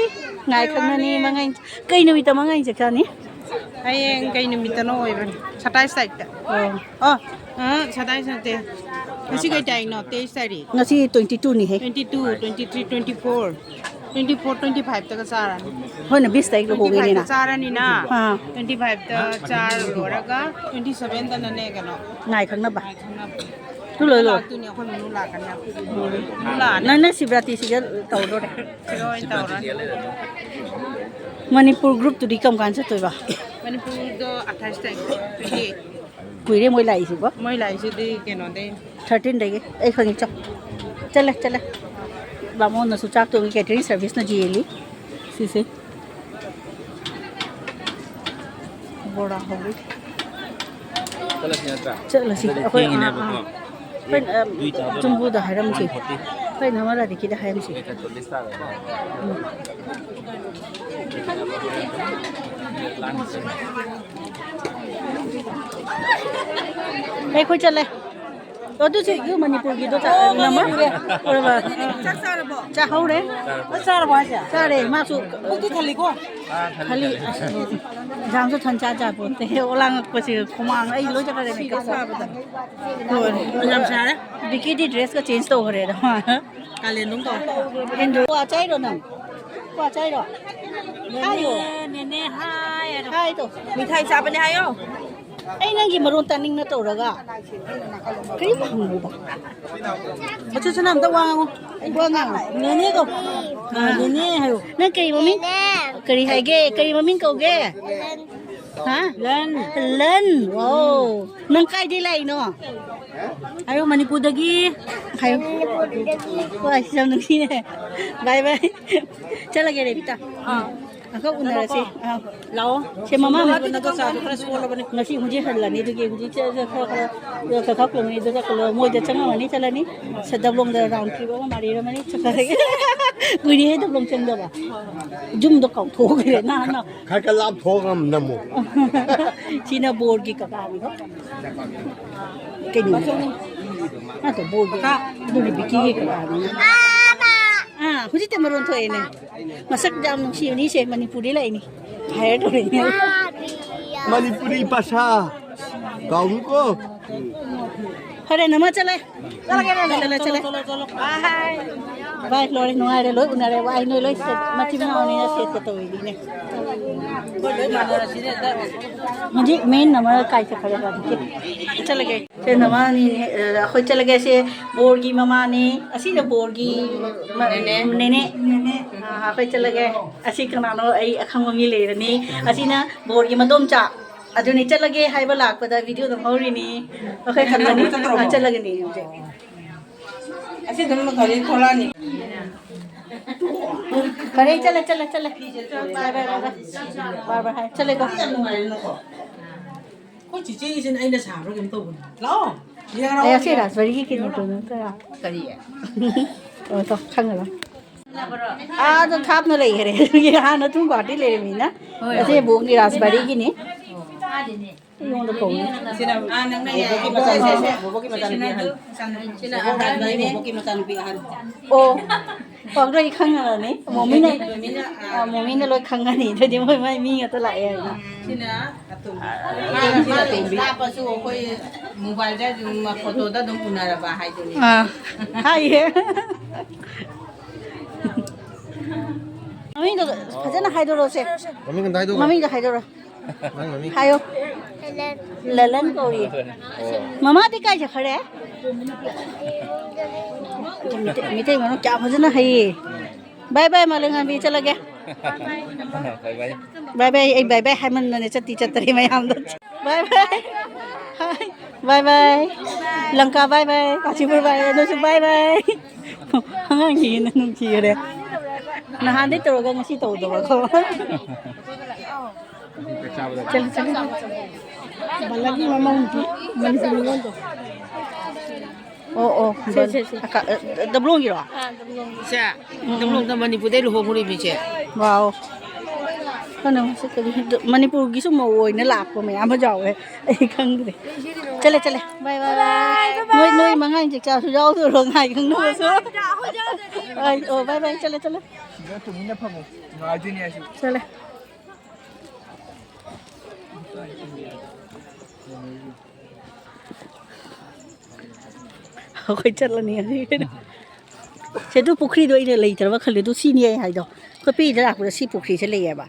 ꯉꯥꯏ ꯈꯪꯅꯅꯤ ꯋꯥꯠꯂꯤ꯫ ꯃꯉꯥꯏ꯫ ꯀꯩ ꯅꯨꯃꯤꯠꯇ ꯃꯉꯥꯏ ꯆꯠꯈ꯭ꯔꯅꯤ? ꯍꯌꯦꯡ ꯀꯩ ꯅꯨꯃꯤꯠꯇꯅꯣ ꯑꯣꯏꯕꯅꯤ? ꯁꯇꯥꯏꯁ ꯇꯥꯔꯤꯛꯇ꯫ ꯑꯣ꯫ ꯑꯣ, ꯑ, ꯁꯇꯥꯏꯁ ꯅꯠꯇꯦ꯫ ꯉꯁꯤ ꯀꯩ ꯇꯥꯔꯤꯛꯅꯣ? ꯇꯦꯏꯁ ꯇꯥꯔꯤꯛ꯫ ꯉꯁꯤ twenty two ꯅꯤꯍꯦ꯫ Twenty two, twenty three, twenty four, twenty four, twenty five ꯇꯒ ꯆꯥꯔꯅꯤ꯫ ꯍꯣꯏꯅ ꯕꯤꯁ ꯇꯥꯔꯤꯛ ꯇ꯭ꯋꯦꯟꯇꯤ ꯐꯥꯏꯚꯇ ꯂꯨꯍꯣꯡꯕꯩꯅꯤꯅ꯫ ꯆꯥꯔꯅꯤꯅ꯫ ꯑꯥ꯫ Twenty five ꯇ ꯆꯥꯔ ꯂꯣꯏꯔꯒ twenty seven ꯗꯅꯅꯦ ꯀꯩꯅꯣ꯫ ꯉꯥꯏ ꯈꯪꯅꯕ꯫ ꯉꯥꯏ ꯈꯪꯅꯕ꯫ ꯇꯨ ꯂꯣꯏ ꯂꯣꯏ꯫ ꯂꯥꯛꯇꯣꯏꯅꯦ, ꯑꯩꯈꯣꯏ ꯃꯨꯛ ꯂꯥꯛꯀꯅꯤ꯫ ꯃꯨꯛ ꯂꯥꯛꯑꯅꯤ꯫ ꯅꯪ, ꯅꯪ ꯁꯤꯕꯔꯥꯇ꯭ꯔꯤꯁꯤꯒ ꯇꯧꯗꯣꯔꯦ꯫ ꯁꯤꯗ ꯑꯣꯏꯅ ꯇꯧꯔꯅꯤ꯫ ꯃꯅꯤꯄꯨꯔ ꯒ꯭ꯔꯨꯞꯇꯨꯗꯤ ꯀꯔꯝ ꯀꯥꯟ ꯆꯠꯇꯣꯏꯕ? ꯃꯅꯤꯄꯨꯔꯗꯣ ꯑꯠꯊꯥꯏꯁ ꯇꯥꯔꯤꯛ, twenty eight꯫ ꯀꯨꯏꯔꯦ ꯃꯣꯏ ꯂꯥꯛꯏꯁꯤꯕꯣ꯫ ꯃꯣꯏ ꯂꯥꯛꯏꯁꯤꯗꯤ ꯀꯩꯅꯣꯗꯩ꯫ Thirteen ꯗꯒꯤ꯫ ꯑꯩ ꯈꯪꯉꯤ, ꯆꯣ꯫ ꯆꯠꯂꯦ, ꯆꯠꯂꯦ꯫ ꯕꯥꯃꯣꯟꯅꯁꯨ ꯆꯥꯛ ꯊꯣꯡꯉꯤ, catering service ꯅ ꯌꯦꯜꯂꯤ꯫ ꯁꯤꯁꯦ꯫ ꯕꯣꯔꯥ ꯍꯧꯔꯤ꯫ ꯆꯠꯂꯁꯤ ꯅꯠꯇ꯭ꯔꯥ? ꯆꯠꯂꯁꯤ꯫ ꯑꯗꯨꯗꯤ ꯑꯩꯈꯣꯏ, ꯑꯥ, ꯊꯦꯡꯉꯤꯅꯦꯕꯀꯣ꯫ ꯑꯥ꯫ ꯑꯩꯈꯣꯏ, ꯑ, ꯑꯗꯨꯏ ꯇꯥꯕ ꯖꯨꯝꯕꯨꯗ ꯍꯥꯏꯔꯝꯁꯤ꯫ One forty꯫ ꯑꯩꯈꯣꯏ ꯅꯃ ꯔꯥꯙꯤꯀꯤꯗ ꯍꯥꯏꯔꯝꯁꯤ꯫ ꯆꯠꯂꯤꯁ ꯇꯥꯔꯦ꯫ ꯎꯝ꯫ ꯑꯩꯈꯣꯏ ꯆꯠꯂꯦ꯫ ꯑꯗꯨꯁꯨ ꯏꯒꯨ ꯃꯅꯤꯄꯨꯔꯒꯤꯗꯣ ꯆꯥ-, ꯅꯝꯕꯔ? ꯍꯣꯏ, ꯍꯣꯏ꯫ ꯆꯥꯛ ꯆꯥꯔꯕꯣ? ꯆꯥꯍꯧꯔꯦ꯫ ꯆꯥꯔꯕꯣ ꯍꯥꯏꯁꯦ? ꯆꯥꯔꯦ, ꯃꯥꯁꯨ꯫ ꯄꯨꯛꯇꯤ ꯊꯜꯂꯤꯀꯣ? ꯈꯜꯂꯤ꯫ ꯑꯁ, ꯏꯟꯁꯥꯡꯁꯨ ꯊꯟ ꯆꯥ ꯆꯥ ꯄꯣꯠꯇꯦ꯫ ꯑꯣꯂꯥꯡꯉꯛꯄꯁꯦ ꯈꯨꯃꯥꯡ ꯑꯩ ꯂꯣꯏ ꯆꯠꯈ꯭ꯔꯦ, ꯁꯤꯒ makeup꯫ ꯁꯥꯕꯗ꯫ ꯂꯣꯏꯔꯦ꯫ ꯌꯥꯝ ꯁꯥꯔꯦ꯫ ꯕꯤꯀꯤꯗꯤ dress ꯀ change ꯇꯧꯈ꯭ꯔꯦꯗ꯫ ꯀꯥꯂꯦꯟꯗꯨꯝ ꯇꯧ꯫ ꯍꯦꯟꯗꯣꯛ-, ꯀ꯭ꯋꯥ ꯆꯥꯏꯔꯣ ꯅꯪ? ꯀ꯭ꯋꯥ ꯆꯥꯏꯔꯣ? ꯍꯥꯏꯌꯣ꯫ ꯅꯦꯅꯦ, ꯍꯥꯏ ꯍꯥꯏꯔꯣ꯫ ꯍꯥꯏꯗꯣ꯫ ꯃꯤꯊꯥꯏ ꯆꯥꯕꯅꯦ ꯍꯥꯏꯌꯣ꯫ ꯑꯩ ꯅꯪꯒꯤ ꯃꯔꯣꯟ ꯇꯥꯅꯤꯡꯅ ꯇꯧꯔꯒ ꯀꯔꯤꯝ ꯍꯪꯉꯨꯕ꯫ ꯃꯆꯨ ꯁꯅꯥ ꯑꯝꯇ ꯋꯥ ꯉꯥꯡꯉꯨ꯫ ꯋꯥ ꯉꯥꯡꯉꯨ꯫ ꯅꯦꯅꯦ ꯀꯧ꯫ ꯑꯥ, ꯅꯦꯅꯦ ꯍꯥꯏꯌꯨ꯫ ꯅꯪ ꯀꯔꯤ ꯃꯃꯤꯡ? ꯀꯔꯤ ꯍꯥꯏꯒꯦ? ꯀꯔꯤ ꯃꯃꯤꯡ ꯀꯧꯒꯦ? ꯍꯥ? ꯂꯟ꯫ ꯂꯟ꯫ ꯋꯥꯎ꯫ ꯅꯪ ꯀꯥꯏꯗꯩ ꯂꯥꯛꯏꯅꯣ? ꯍꯥꯏꯌꯨ, ꯃꯅꯤꯄꯨꯔꯗꯒꯤ꯫ ꯍꯥꯏꯌꯨ꯫ ꯋꯥ, ꯌꯥꯝ ꯅꯨꯡꯁꯤꯅꯦ꯫ ꯕꯥꯏ ꯕꯥꯏ꯫ ꯆꯠꯂꯒꯦ, ꯔꯦꯕꯤꯇꯥ꯫ ꯑꯥ꯫ ꯑꯃꯨꯛꯀ ꯎꯅꯔꯁꯤ꯫ ꯑꯥ꯫ ꯂꯥꯛꯑꯣ꯫ ꯁꯦ, ꯃꯃꯥ, ꯅꯪꯗꯣ ꯆꯥꯗꯣ ꯈꯔ ꯁꯣꯜꯂꯕꯅꯤ꯫ ꯉꯁꯤ ꯍꯧꯖꯤꯛ ꯍꯜꯂꯅꯤ, ꯑꯗꯨꯒꯤ ꯍꯧꯖꯤꯛ ꯆꯠ-, ꯆꯠ-, ꯈꯔ, ꯈꯔ, ꯈꯔ ꯈꯥꯎ ꯄꯨꯔꯝꯃꯤ, ꯑꯗꯨ ꯆꯠꯈ꯭ꯔꯣ꯫ ꯃꯣꯏꯗ ꯆꯪꯉꯝꯃꯅꯤ, ꯆꯠꯂꯅꯤ꯫ ꯁꯦ, ꯗꯕ꯭ꯂꯣꯡꯗ ꯔꯥꯎꯟ ꯇ꯭ꯔꯤꯞ ꯑꯃ ꯃꯥꯔꯤꯔꯝꯃꯅꯤ, ꯆꯠꯈ꯭ꯔꯒꯦ꯫ ꯀꯨꯏꯔꯦꯍꯦ ꯗꯕ꯭ꯂꯣꯡ ꯆꯪꯗꯕ꯫ ꯌꯨꯝꯗꯣ ꯀꯥꯎꯊꯣꯛꯈ꯭ꯔꯦ, ꯅꯍꯥꯟ꯫ ꯈꯔ ꯈꯔ ꯂꯥꯞꯊꯣꯛꯑꯒ ꯅꯝꯃꯣ꯫ ꯁꯤꯅ ꯕꯣꯔꯒꯤ ꯀꯀꯥꯅꯤꯀꯣ꯫ ꯀꯩꯅꯣ? ꯅꯠꯇꯦ, ꯕꯣꯔꯒꯤ꯫ ꯑꯗꯨꯅꯦ ꯕꯤꯀꯤꯒꯤ ꯀꯀꯥꯅꯤ꯫ ꯑꯥ, ꯍꯧꯖꯤꯛꯇ ꯃꯔꯣꯟ ꯊꯣꯛꯑꯦꯅꯦ꯫ ꯃꯁꯛ ꯌꯥꯝ ꯅꯨꯡꯁꯤꯕꯅꯤ, ꯁꯦ ꯃꯅꯤꯄꯨꯔꯗꯤ ꯂꯩꯅꯤ꯫ ꯍꯥꯏꯔ ꯇꯧꯔꯤꯅꯦ꯫ ꯃꯅꯤꯄꯨꯔꯤ ꯚꯥꯁꯥ ꯀꯥꯎꯅꯨꯀꯣ꯫ ꯐꯔꯦ, ꯅꯃ ꯆꯠꯂꯦ꯫ ꯆꯠꯂꯦ, ꯆꯠꯂꯦ꯫ ꯚꯥꯏ, ꯂꯣꯏꯔꯦ, ꯅꯨꯡꯉꯥꯏꯔꯦ, ꯂꯣꯏ ꯎꯅꯔꯦ꯫ ꯋꯥꯏ, ꯅꯣꯏ ꯂꯣꯏ ꯁꯦꯠ-, ꯃꯆꯤꯟ ꯃꯅꯥꯎꯅꯤꯅ ꯁꯦꯠꯀ ꯇꯧꯔꯤꯅꯤꯅꯦ꯫ ꯍꯧꯖꯤꯛ ꯃꯦꯟ ꯑꯃ ꯀꯥꯏ ꯆꯠꯈ꯭ꯔꯦ ꯍꯧꯖꯤꯛꯀꯤ? ꯆꯠꯂꯒꯦ꯫ ꯁꯦ, ꯅꯃꯥꯅꯤꯅꯦ, ꯑ, ꯑꯩꯈꯣꯏ ꯆꯠꯂꯒꯦ꯫ ꯁꯦ, ꯕꯣꯔꯒꯤ ꯃꯃꯥꯅꯦ꯫ ꯑꯁꯤꯅ ꯕꯣꯔꯒꯤ ꯃ-, ꯅꯦꯅꯦ꯫ ꯅꯦꯅꯦ꯫ ꯑ, ꯑꯩꯈꯣꯏ ꯆꯠꯂꯒꯦ꯫ ꯑꯁꯤ ꯀꯅꯥꯅꯣ? ꯑꯩ ꯑꯈꯪꯕ ꯃꯤ ꯂꯩꯔꯅꯤ꯫ ꯑꯁꯤꯅ ꯕꯣꯔꯒꯤ ꯃꯗꯣꯝꯆꯥ꯫ ꯑꯗꯨꯅꯤ, ꯆꯠꯂꯒꯦ ꯍꯥꯏꯕ ꯂꯥꯛꯄꯗ ꯚꯤꯗꯤꯑꯣ ꯅꯝꯍꯧꯔꯤꯅꯤ꯫ ꯑꯩꯈꯣꯏ ꯈꯛꯇꯅꯤ꯫ ꯑ, ꯆꯠꯂꯒꯅꯤ ꯍꯧꯖꯤꯛ꯫ ꯑꯁꯤ ꯑꯗꯨꯝ ꯒꯥꯔꯤ ꯊꯣꯛꯂꯛꯑꯅꯤ꯫ ꯐꯔꯦ, ꯆꯠꯂꯦ, ꯆꯠꯂꯦ, ꯆꯠꯂꯦ꯫ ꯕꯥꯏ, ꯕꯥꯏ, ꯕꯥꯏ, ꯕꯥꯏ꯫ ꯕꯥꯏ, ꯕꯥꯏ ꯍꯥꯏ꯫ ꯆꯠꯂꯦꯀꯣ꯫ ꯌꯥꯝ ꯅꯨꯡꯉꯥꯏꯔꯦ ꯅꯠꯇ꯭ꯔꯣ? ꯑꯩꯈꯣꯏ ꯆꯤꯆꯦꯒꯤꯁꯤꯅ ꯑꯩꯅ ꯁꯥꯕ꯭ꯔꯥ ꯀꯩꯅꯣ ꯇꯧꯕꯅꯤ꯫ ꯂꯥꯛꯑꯣ꯫ ꯑꯩ ꯑꯁꯤ ꯔꯥꯖꯕꯥꯔꯤꯒꯤ ꯀꯩꯅꯣꯗꯣ ꯅꯠꯇ꯭ꯔꯥ? ꯀꯔꯤ? ꯑꯣ, ꯇꯣ, ꯈꯪꯉꯔꯣꯏ꯫ ꯑꯥꯗ ꯊꯥꯞꯅ ꯂꯩꯈꯔꯦ꯫ ꯑꯗꯨꯒꯤ ꯍꯥꯟꯅ ꯑꯗꯨꯝ ꯒꯨꯍꯥꯇꯤ ꯂꯩꯔꯝꯃꯤꯅ꯫ ꯍꯣꯏ꯫ ꯑꯁꯤ ꯕꯣꯛꯅꯤ ꯔꯥꯖꯕꯥꯔꯤꯒꯤꯅꯤ꯫ ꯑꯩꯉꯣꯟꯗ ꯀꯧꯏ꯫ ꯁꯤꯅ, ꯑꯥ, ꯅꯪꯅ ꯌꯥꯏ꯫ ꯕꯣꯕꯣꯛꯀꯤ ꯃꯆꯥꯅꯨꯄꯤ ꯑꯍꯟ꯫ ꯁꯤꯅ ꯑꯍꯟ, ꯕꯣꯕꯣꯛꯀꯤ ꯃꯆꯥꯅꯨꯄꯤ ꯑꯍꯟ꯫ ꯑꯣ, ꯄꯥꯎꯗꯣ ꯑꯩ ꯈꯪꯉꯔꯅꯤ꯫ ꯃꯣꯃꯤꯅ, ꯑꯥ, ꯃꯣꯃꯤꯅ ꯂꯣꯏ ꯈꯪꯉꯅꯤ꯫ ꯑꯗꯨꯗꯤ ꯃꯣꯏ ꯃꯥꯏ ꯃꯤ ꯉꯥꯛꯇ ꯂꯥꯛꯑꯦ ꯍꯥꯏꯅ꯫ ꯁꯤꯅ ꯑꯇꯣꯝꯕꯤ꯫ ꯃꯥꯅ ꯂꯥꯞꯄꯁꯨ ꯑꯩꯈꯣꯏ ꯃꯣꯕꯥꯏꯜꯗ ꯑꯗꯨꯝ ꯐꯣꯇꯣꯗ ꯑꯗꯨꯝ ꯎꯅꯔꯕ ꯍꯥꯏꯗꯨꯅꯤ꯫ ꯑꯥ, ꯍꯥꯏꯌꯦ꯫ ꯃꯃꯤꯡꯗꯣ ꯐꯖꯅ ꯍꯥꯏꯗꯣꯔꯛꯑꯣꯁꯦ꯫ ꯃꯃꯤꯡ ꯑꯝꯇ ꯍꯥꯏꯗꯣꯛꯑꯣ꯫ ꯃꯃꯤꯡꯗꯣ ꯍꯥꯏꯗꯣꯔꯛꯑꯣ꯫ ꯅꯪ ꯃꯃꯤꯡ? ꯍꯥꯏꯌꯣ꯫ ꯂꯂꯟ꯫ ꯂꯂꯟ ꯀꯧꯔꯤ꯫ ꯑꯣ꯫ ꯃꯃꯥꯗꯤ ꯀꯥꯏ ꯆꯠꯈ꯭ꯔꯦ? ꯃꯤꯇꯩ, ꯃꯤꯇꯩ ꯃꯔꯣꯟ ꯀꯌꯥ ꯐꯖꯅ ꯍꯩꯌꯦ꯫ ꯕꯥꯏ ꯕꯥꯏ, ꯃꯥꯂꯦꯝꯉꯥꯟꯕꯤ, ꯆꯠꯂꯒꯦ꯫ ꯕꯥꯏ ꯕꯥꯏ꯫ ꯕꯥꯏ ꯕꯥꯏ, ꯑꯩ ꯕꯥꯏ ꯕꯥꯏ ꯍꯥꯏꯃꯟꯗꯅ ꯆꯠꯇꯤ ꯆꯠꯇꯔꯦ ꯃꯌꯥꯝꯗꯣ꯫ ꯕꯥꯏ ꯕꯥꯏ꯫ ꯍꯥꯏ꯫ ꯕꯥꯏ ꯕꯥꯏ꯫ ꯂꯪꯀꯥ ꯕꯥꯏ ꯕꯥꯏ꯫ ꯀꯥꯆꯤꯄꯨꯔ ꯕꯥꯏ ꯕꯥꯏ꯫ ꯅꯣꯏꯁꯨ ꯕꯥꯏ ꯕꯥꯏ꯫ ꯑꯉꯥꯡꯁꯤꯡꯁꯤꯅ ꯅꯨꯡꯁꯤꯈꯔꯦ꯫ ꯅꯍꯥꯟꯗꯩ ꯇꯧꯔꯒ ꯉꯁꯤ ꯇꯧꯗꯕꯀꯣ꯫ ꯆꯠꯂꯨ, ꯆꯠꯂꯨ꯫ ꯕꯂꯥꯒꯤ ꯃꯃꯧ ꯅꯨꯄꯤ ꯃꯅꯤꯄꯨꯔꯤ ꯂꯣꯟꯗꯣ꯫ ꯑꯣ, ꯑꯣ꯫ ꯁꯦ, ꯁꯦ, ꯁꯦ꯫ ꯑꯀ-, ꯑ, ꯗꯕ꯭ꯂꯣꯡꯒꯤꯔꯣ? ꯑꯥ, ꯗꯕ꯭ꯂꯣꯡꯒꯤ꯫ ꯁꯦ, ꯎꯝ, ꯎꯝ꯫ ꯗꯕ꯭ꯂꯣꯡꯗ ꯃꯅꯤꯄꯨꯔꯗꯩ ꯂꯨꯍꯣꯡꯉꯨꯔꯤꯕꯤꯁꯦ꯫ ꯋꯥꯎ꯫ ꯀꯩꯅꯣ, ꯁꯤ ꯀꯔꯤ, ꯗ-, ꯃꯅꯤꯄꯨꯔꯒꯤꯁꯨ ꯃꯧ ꯑꯣꯏꯅ ꯂꯥꯛꯄ ꯃꯌꯥꯝ ꯑꯃ ꯌꯥꯎꯋꯦ꯫ ꯑꯩ ꯈꯪꯗ꯭ꯔꯦ꯫ ꯆꯠꯂꯦ, ꯆꯠꯂꯦ꯫ ꯕꯥꯏ, ꯕꯥꯏ, ꯕꯥꯏ꯫ ꯕꯥꯏ, ꯕꯥꯏ꯫ ꯅꯣꯏ, ꯅꯣꯏ ꯃꯉꯥ ꯏꯟꯆꯤꯛ ꯆꯥꯁꯨ ꯌꯥꯎꯗꯣꯏꯔꯣ? ꯉꯥꯏ ꯈꯪꯗꯕꯁꯨ꯫ ꯍꯣꯏ, ꯍꯣꯏ, ꯍꯣꯏ, ꯍꯣꯏ꯫ ꯑꯩ, ꯑꯣ, ꯕꯥꯏ, ꯕꯥꯏ꯫ ꯆꯠꯂꯦ, ꯆꯠꯂꯦ꯫ ꯁꯤꯗ ꯇꯨꯃꯤꯟꯅ ꯐꯝꯃꯣ꯫ ꯅꯨꯡꯉꯥꯏꯗꯣꯏꯅꯦ ꯑꯩꯁꯨ꯫ ꯆꯠꯂꯦ꯫ ꯑꯩꯈꯣꯏ ꯆꯠꯂꯅꯤ ꯍꯧꯖꯤꯛ꯫ ꯁꯦ, ꯑꯗꯨ ꯄꯨꯈ꯭ꯔꯤꯗꯣ ꯑꯩꯅ ꯂꯩꯇ꯭ꯔꯕ ꯈꯜꯂꯦ꯫ ꯑꯗꯨ ꯁꯤꯅꯤ ꯑꯩ ꯍꯥꯏꯗꯣ꯫ ꯑꯩꯈꯣꯏ ꯄꯤꯛꯏꯉꯩꯗ ꯂꯥꯛꯄꯗ ꯁꯤ ꯄꯨꯈ꯭ꯔꯤꯁꯦ ꯂꯩꯌꯦꯕ꯫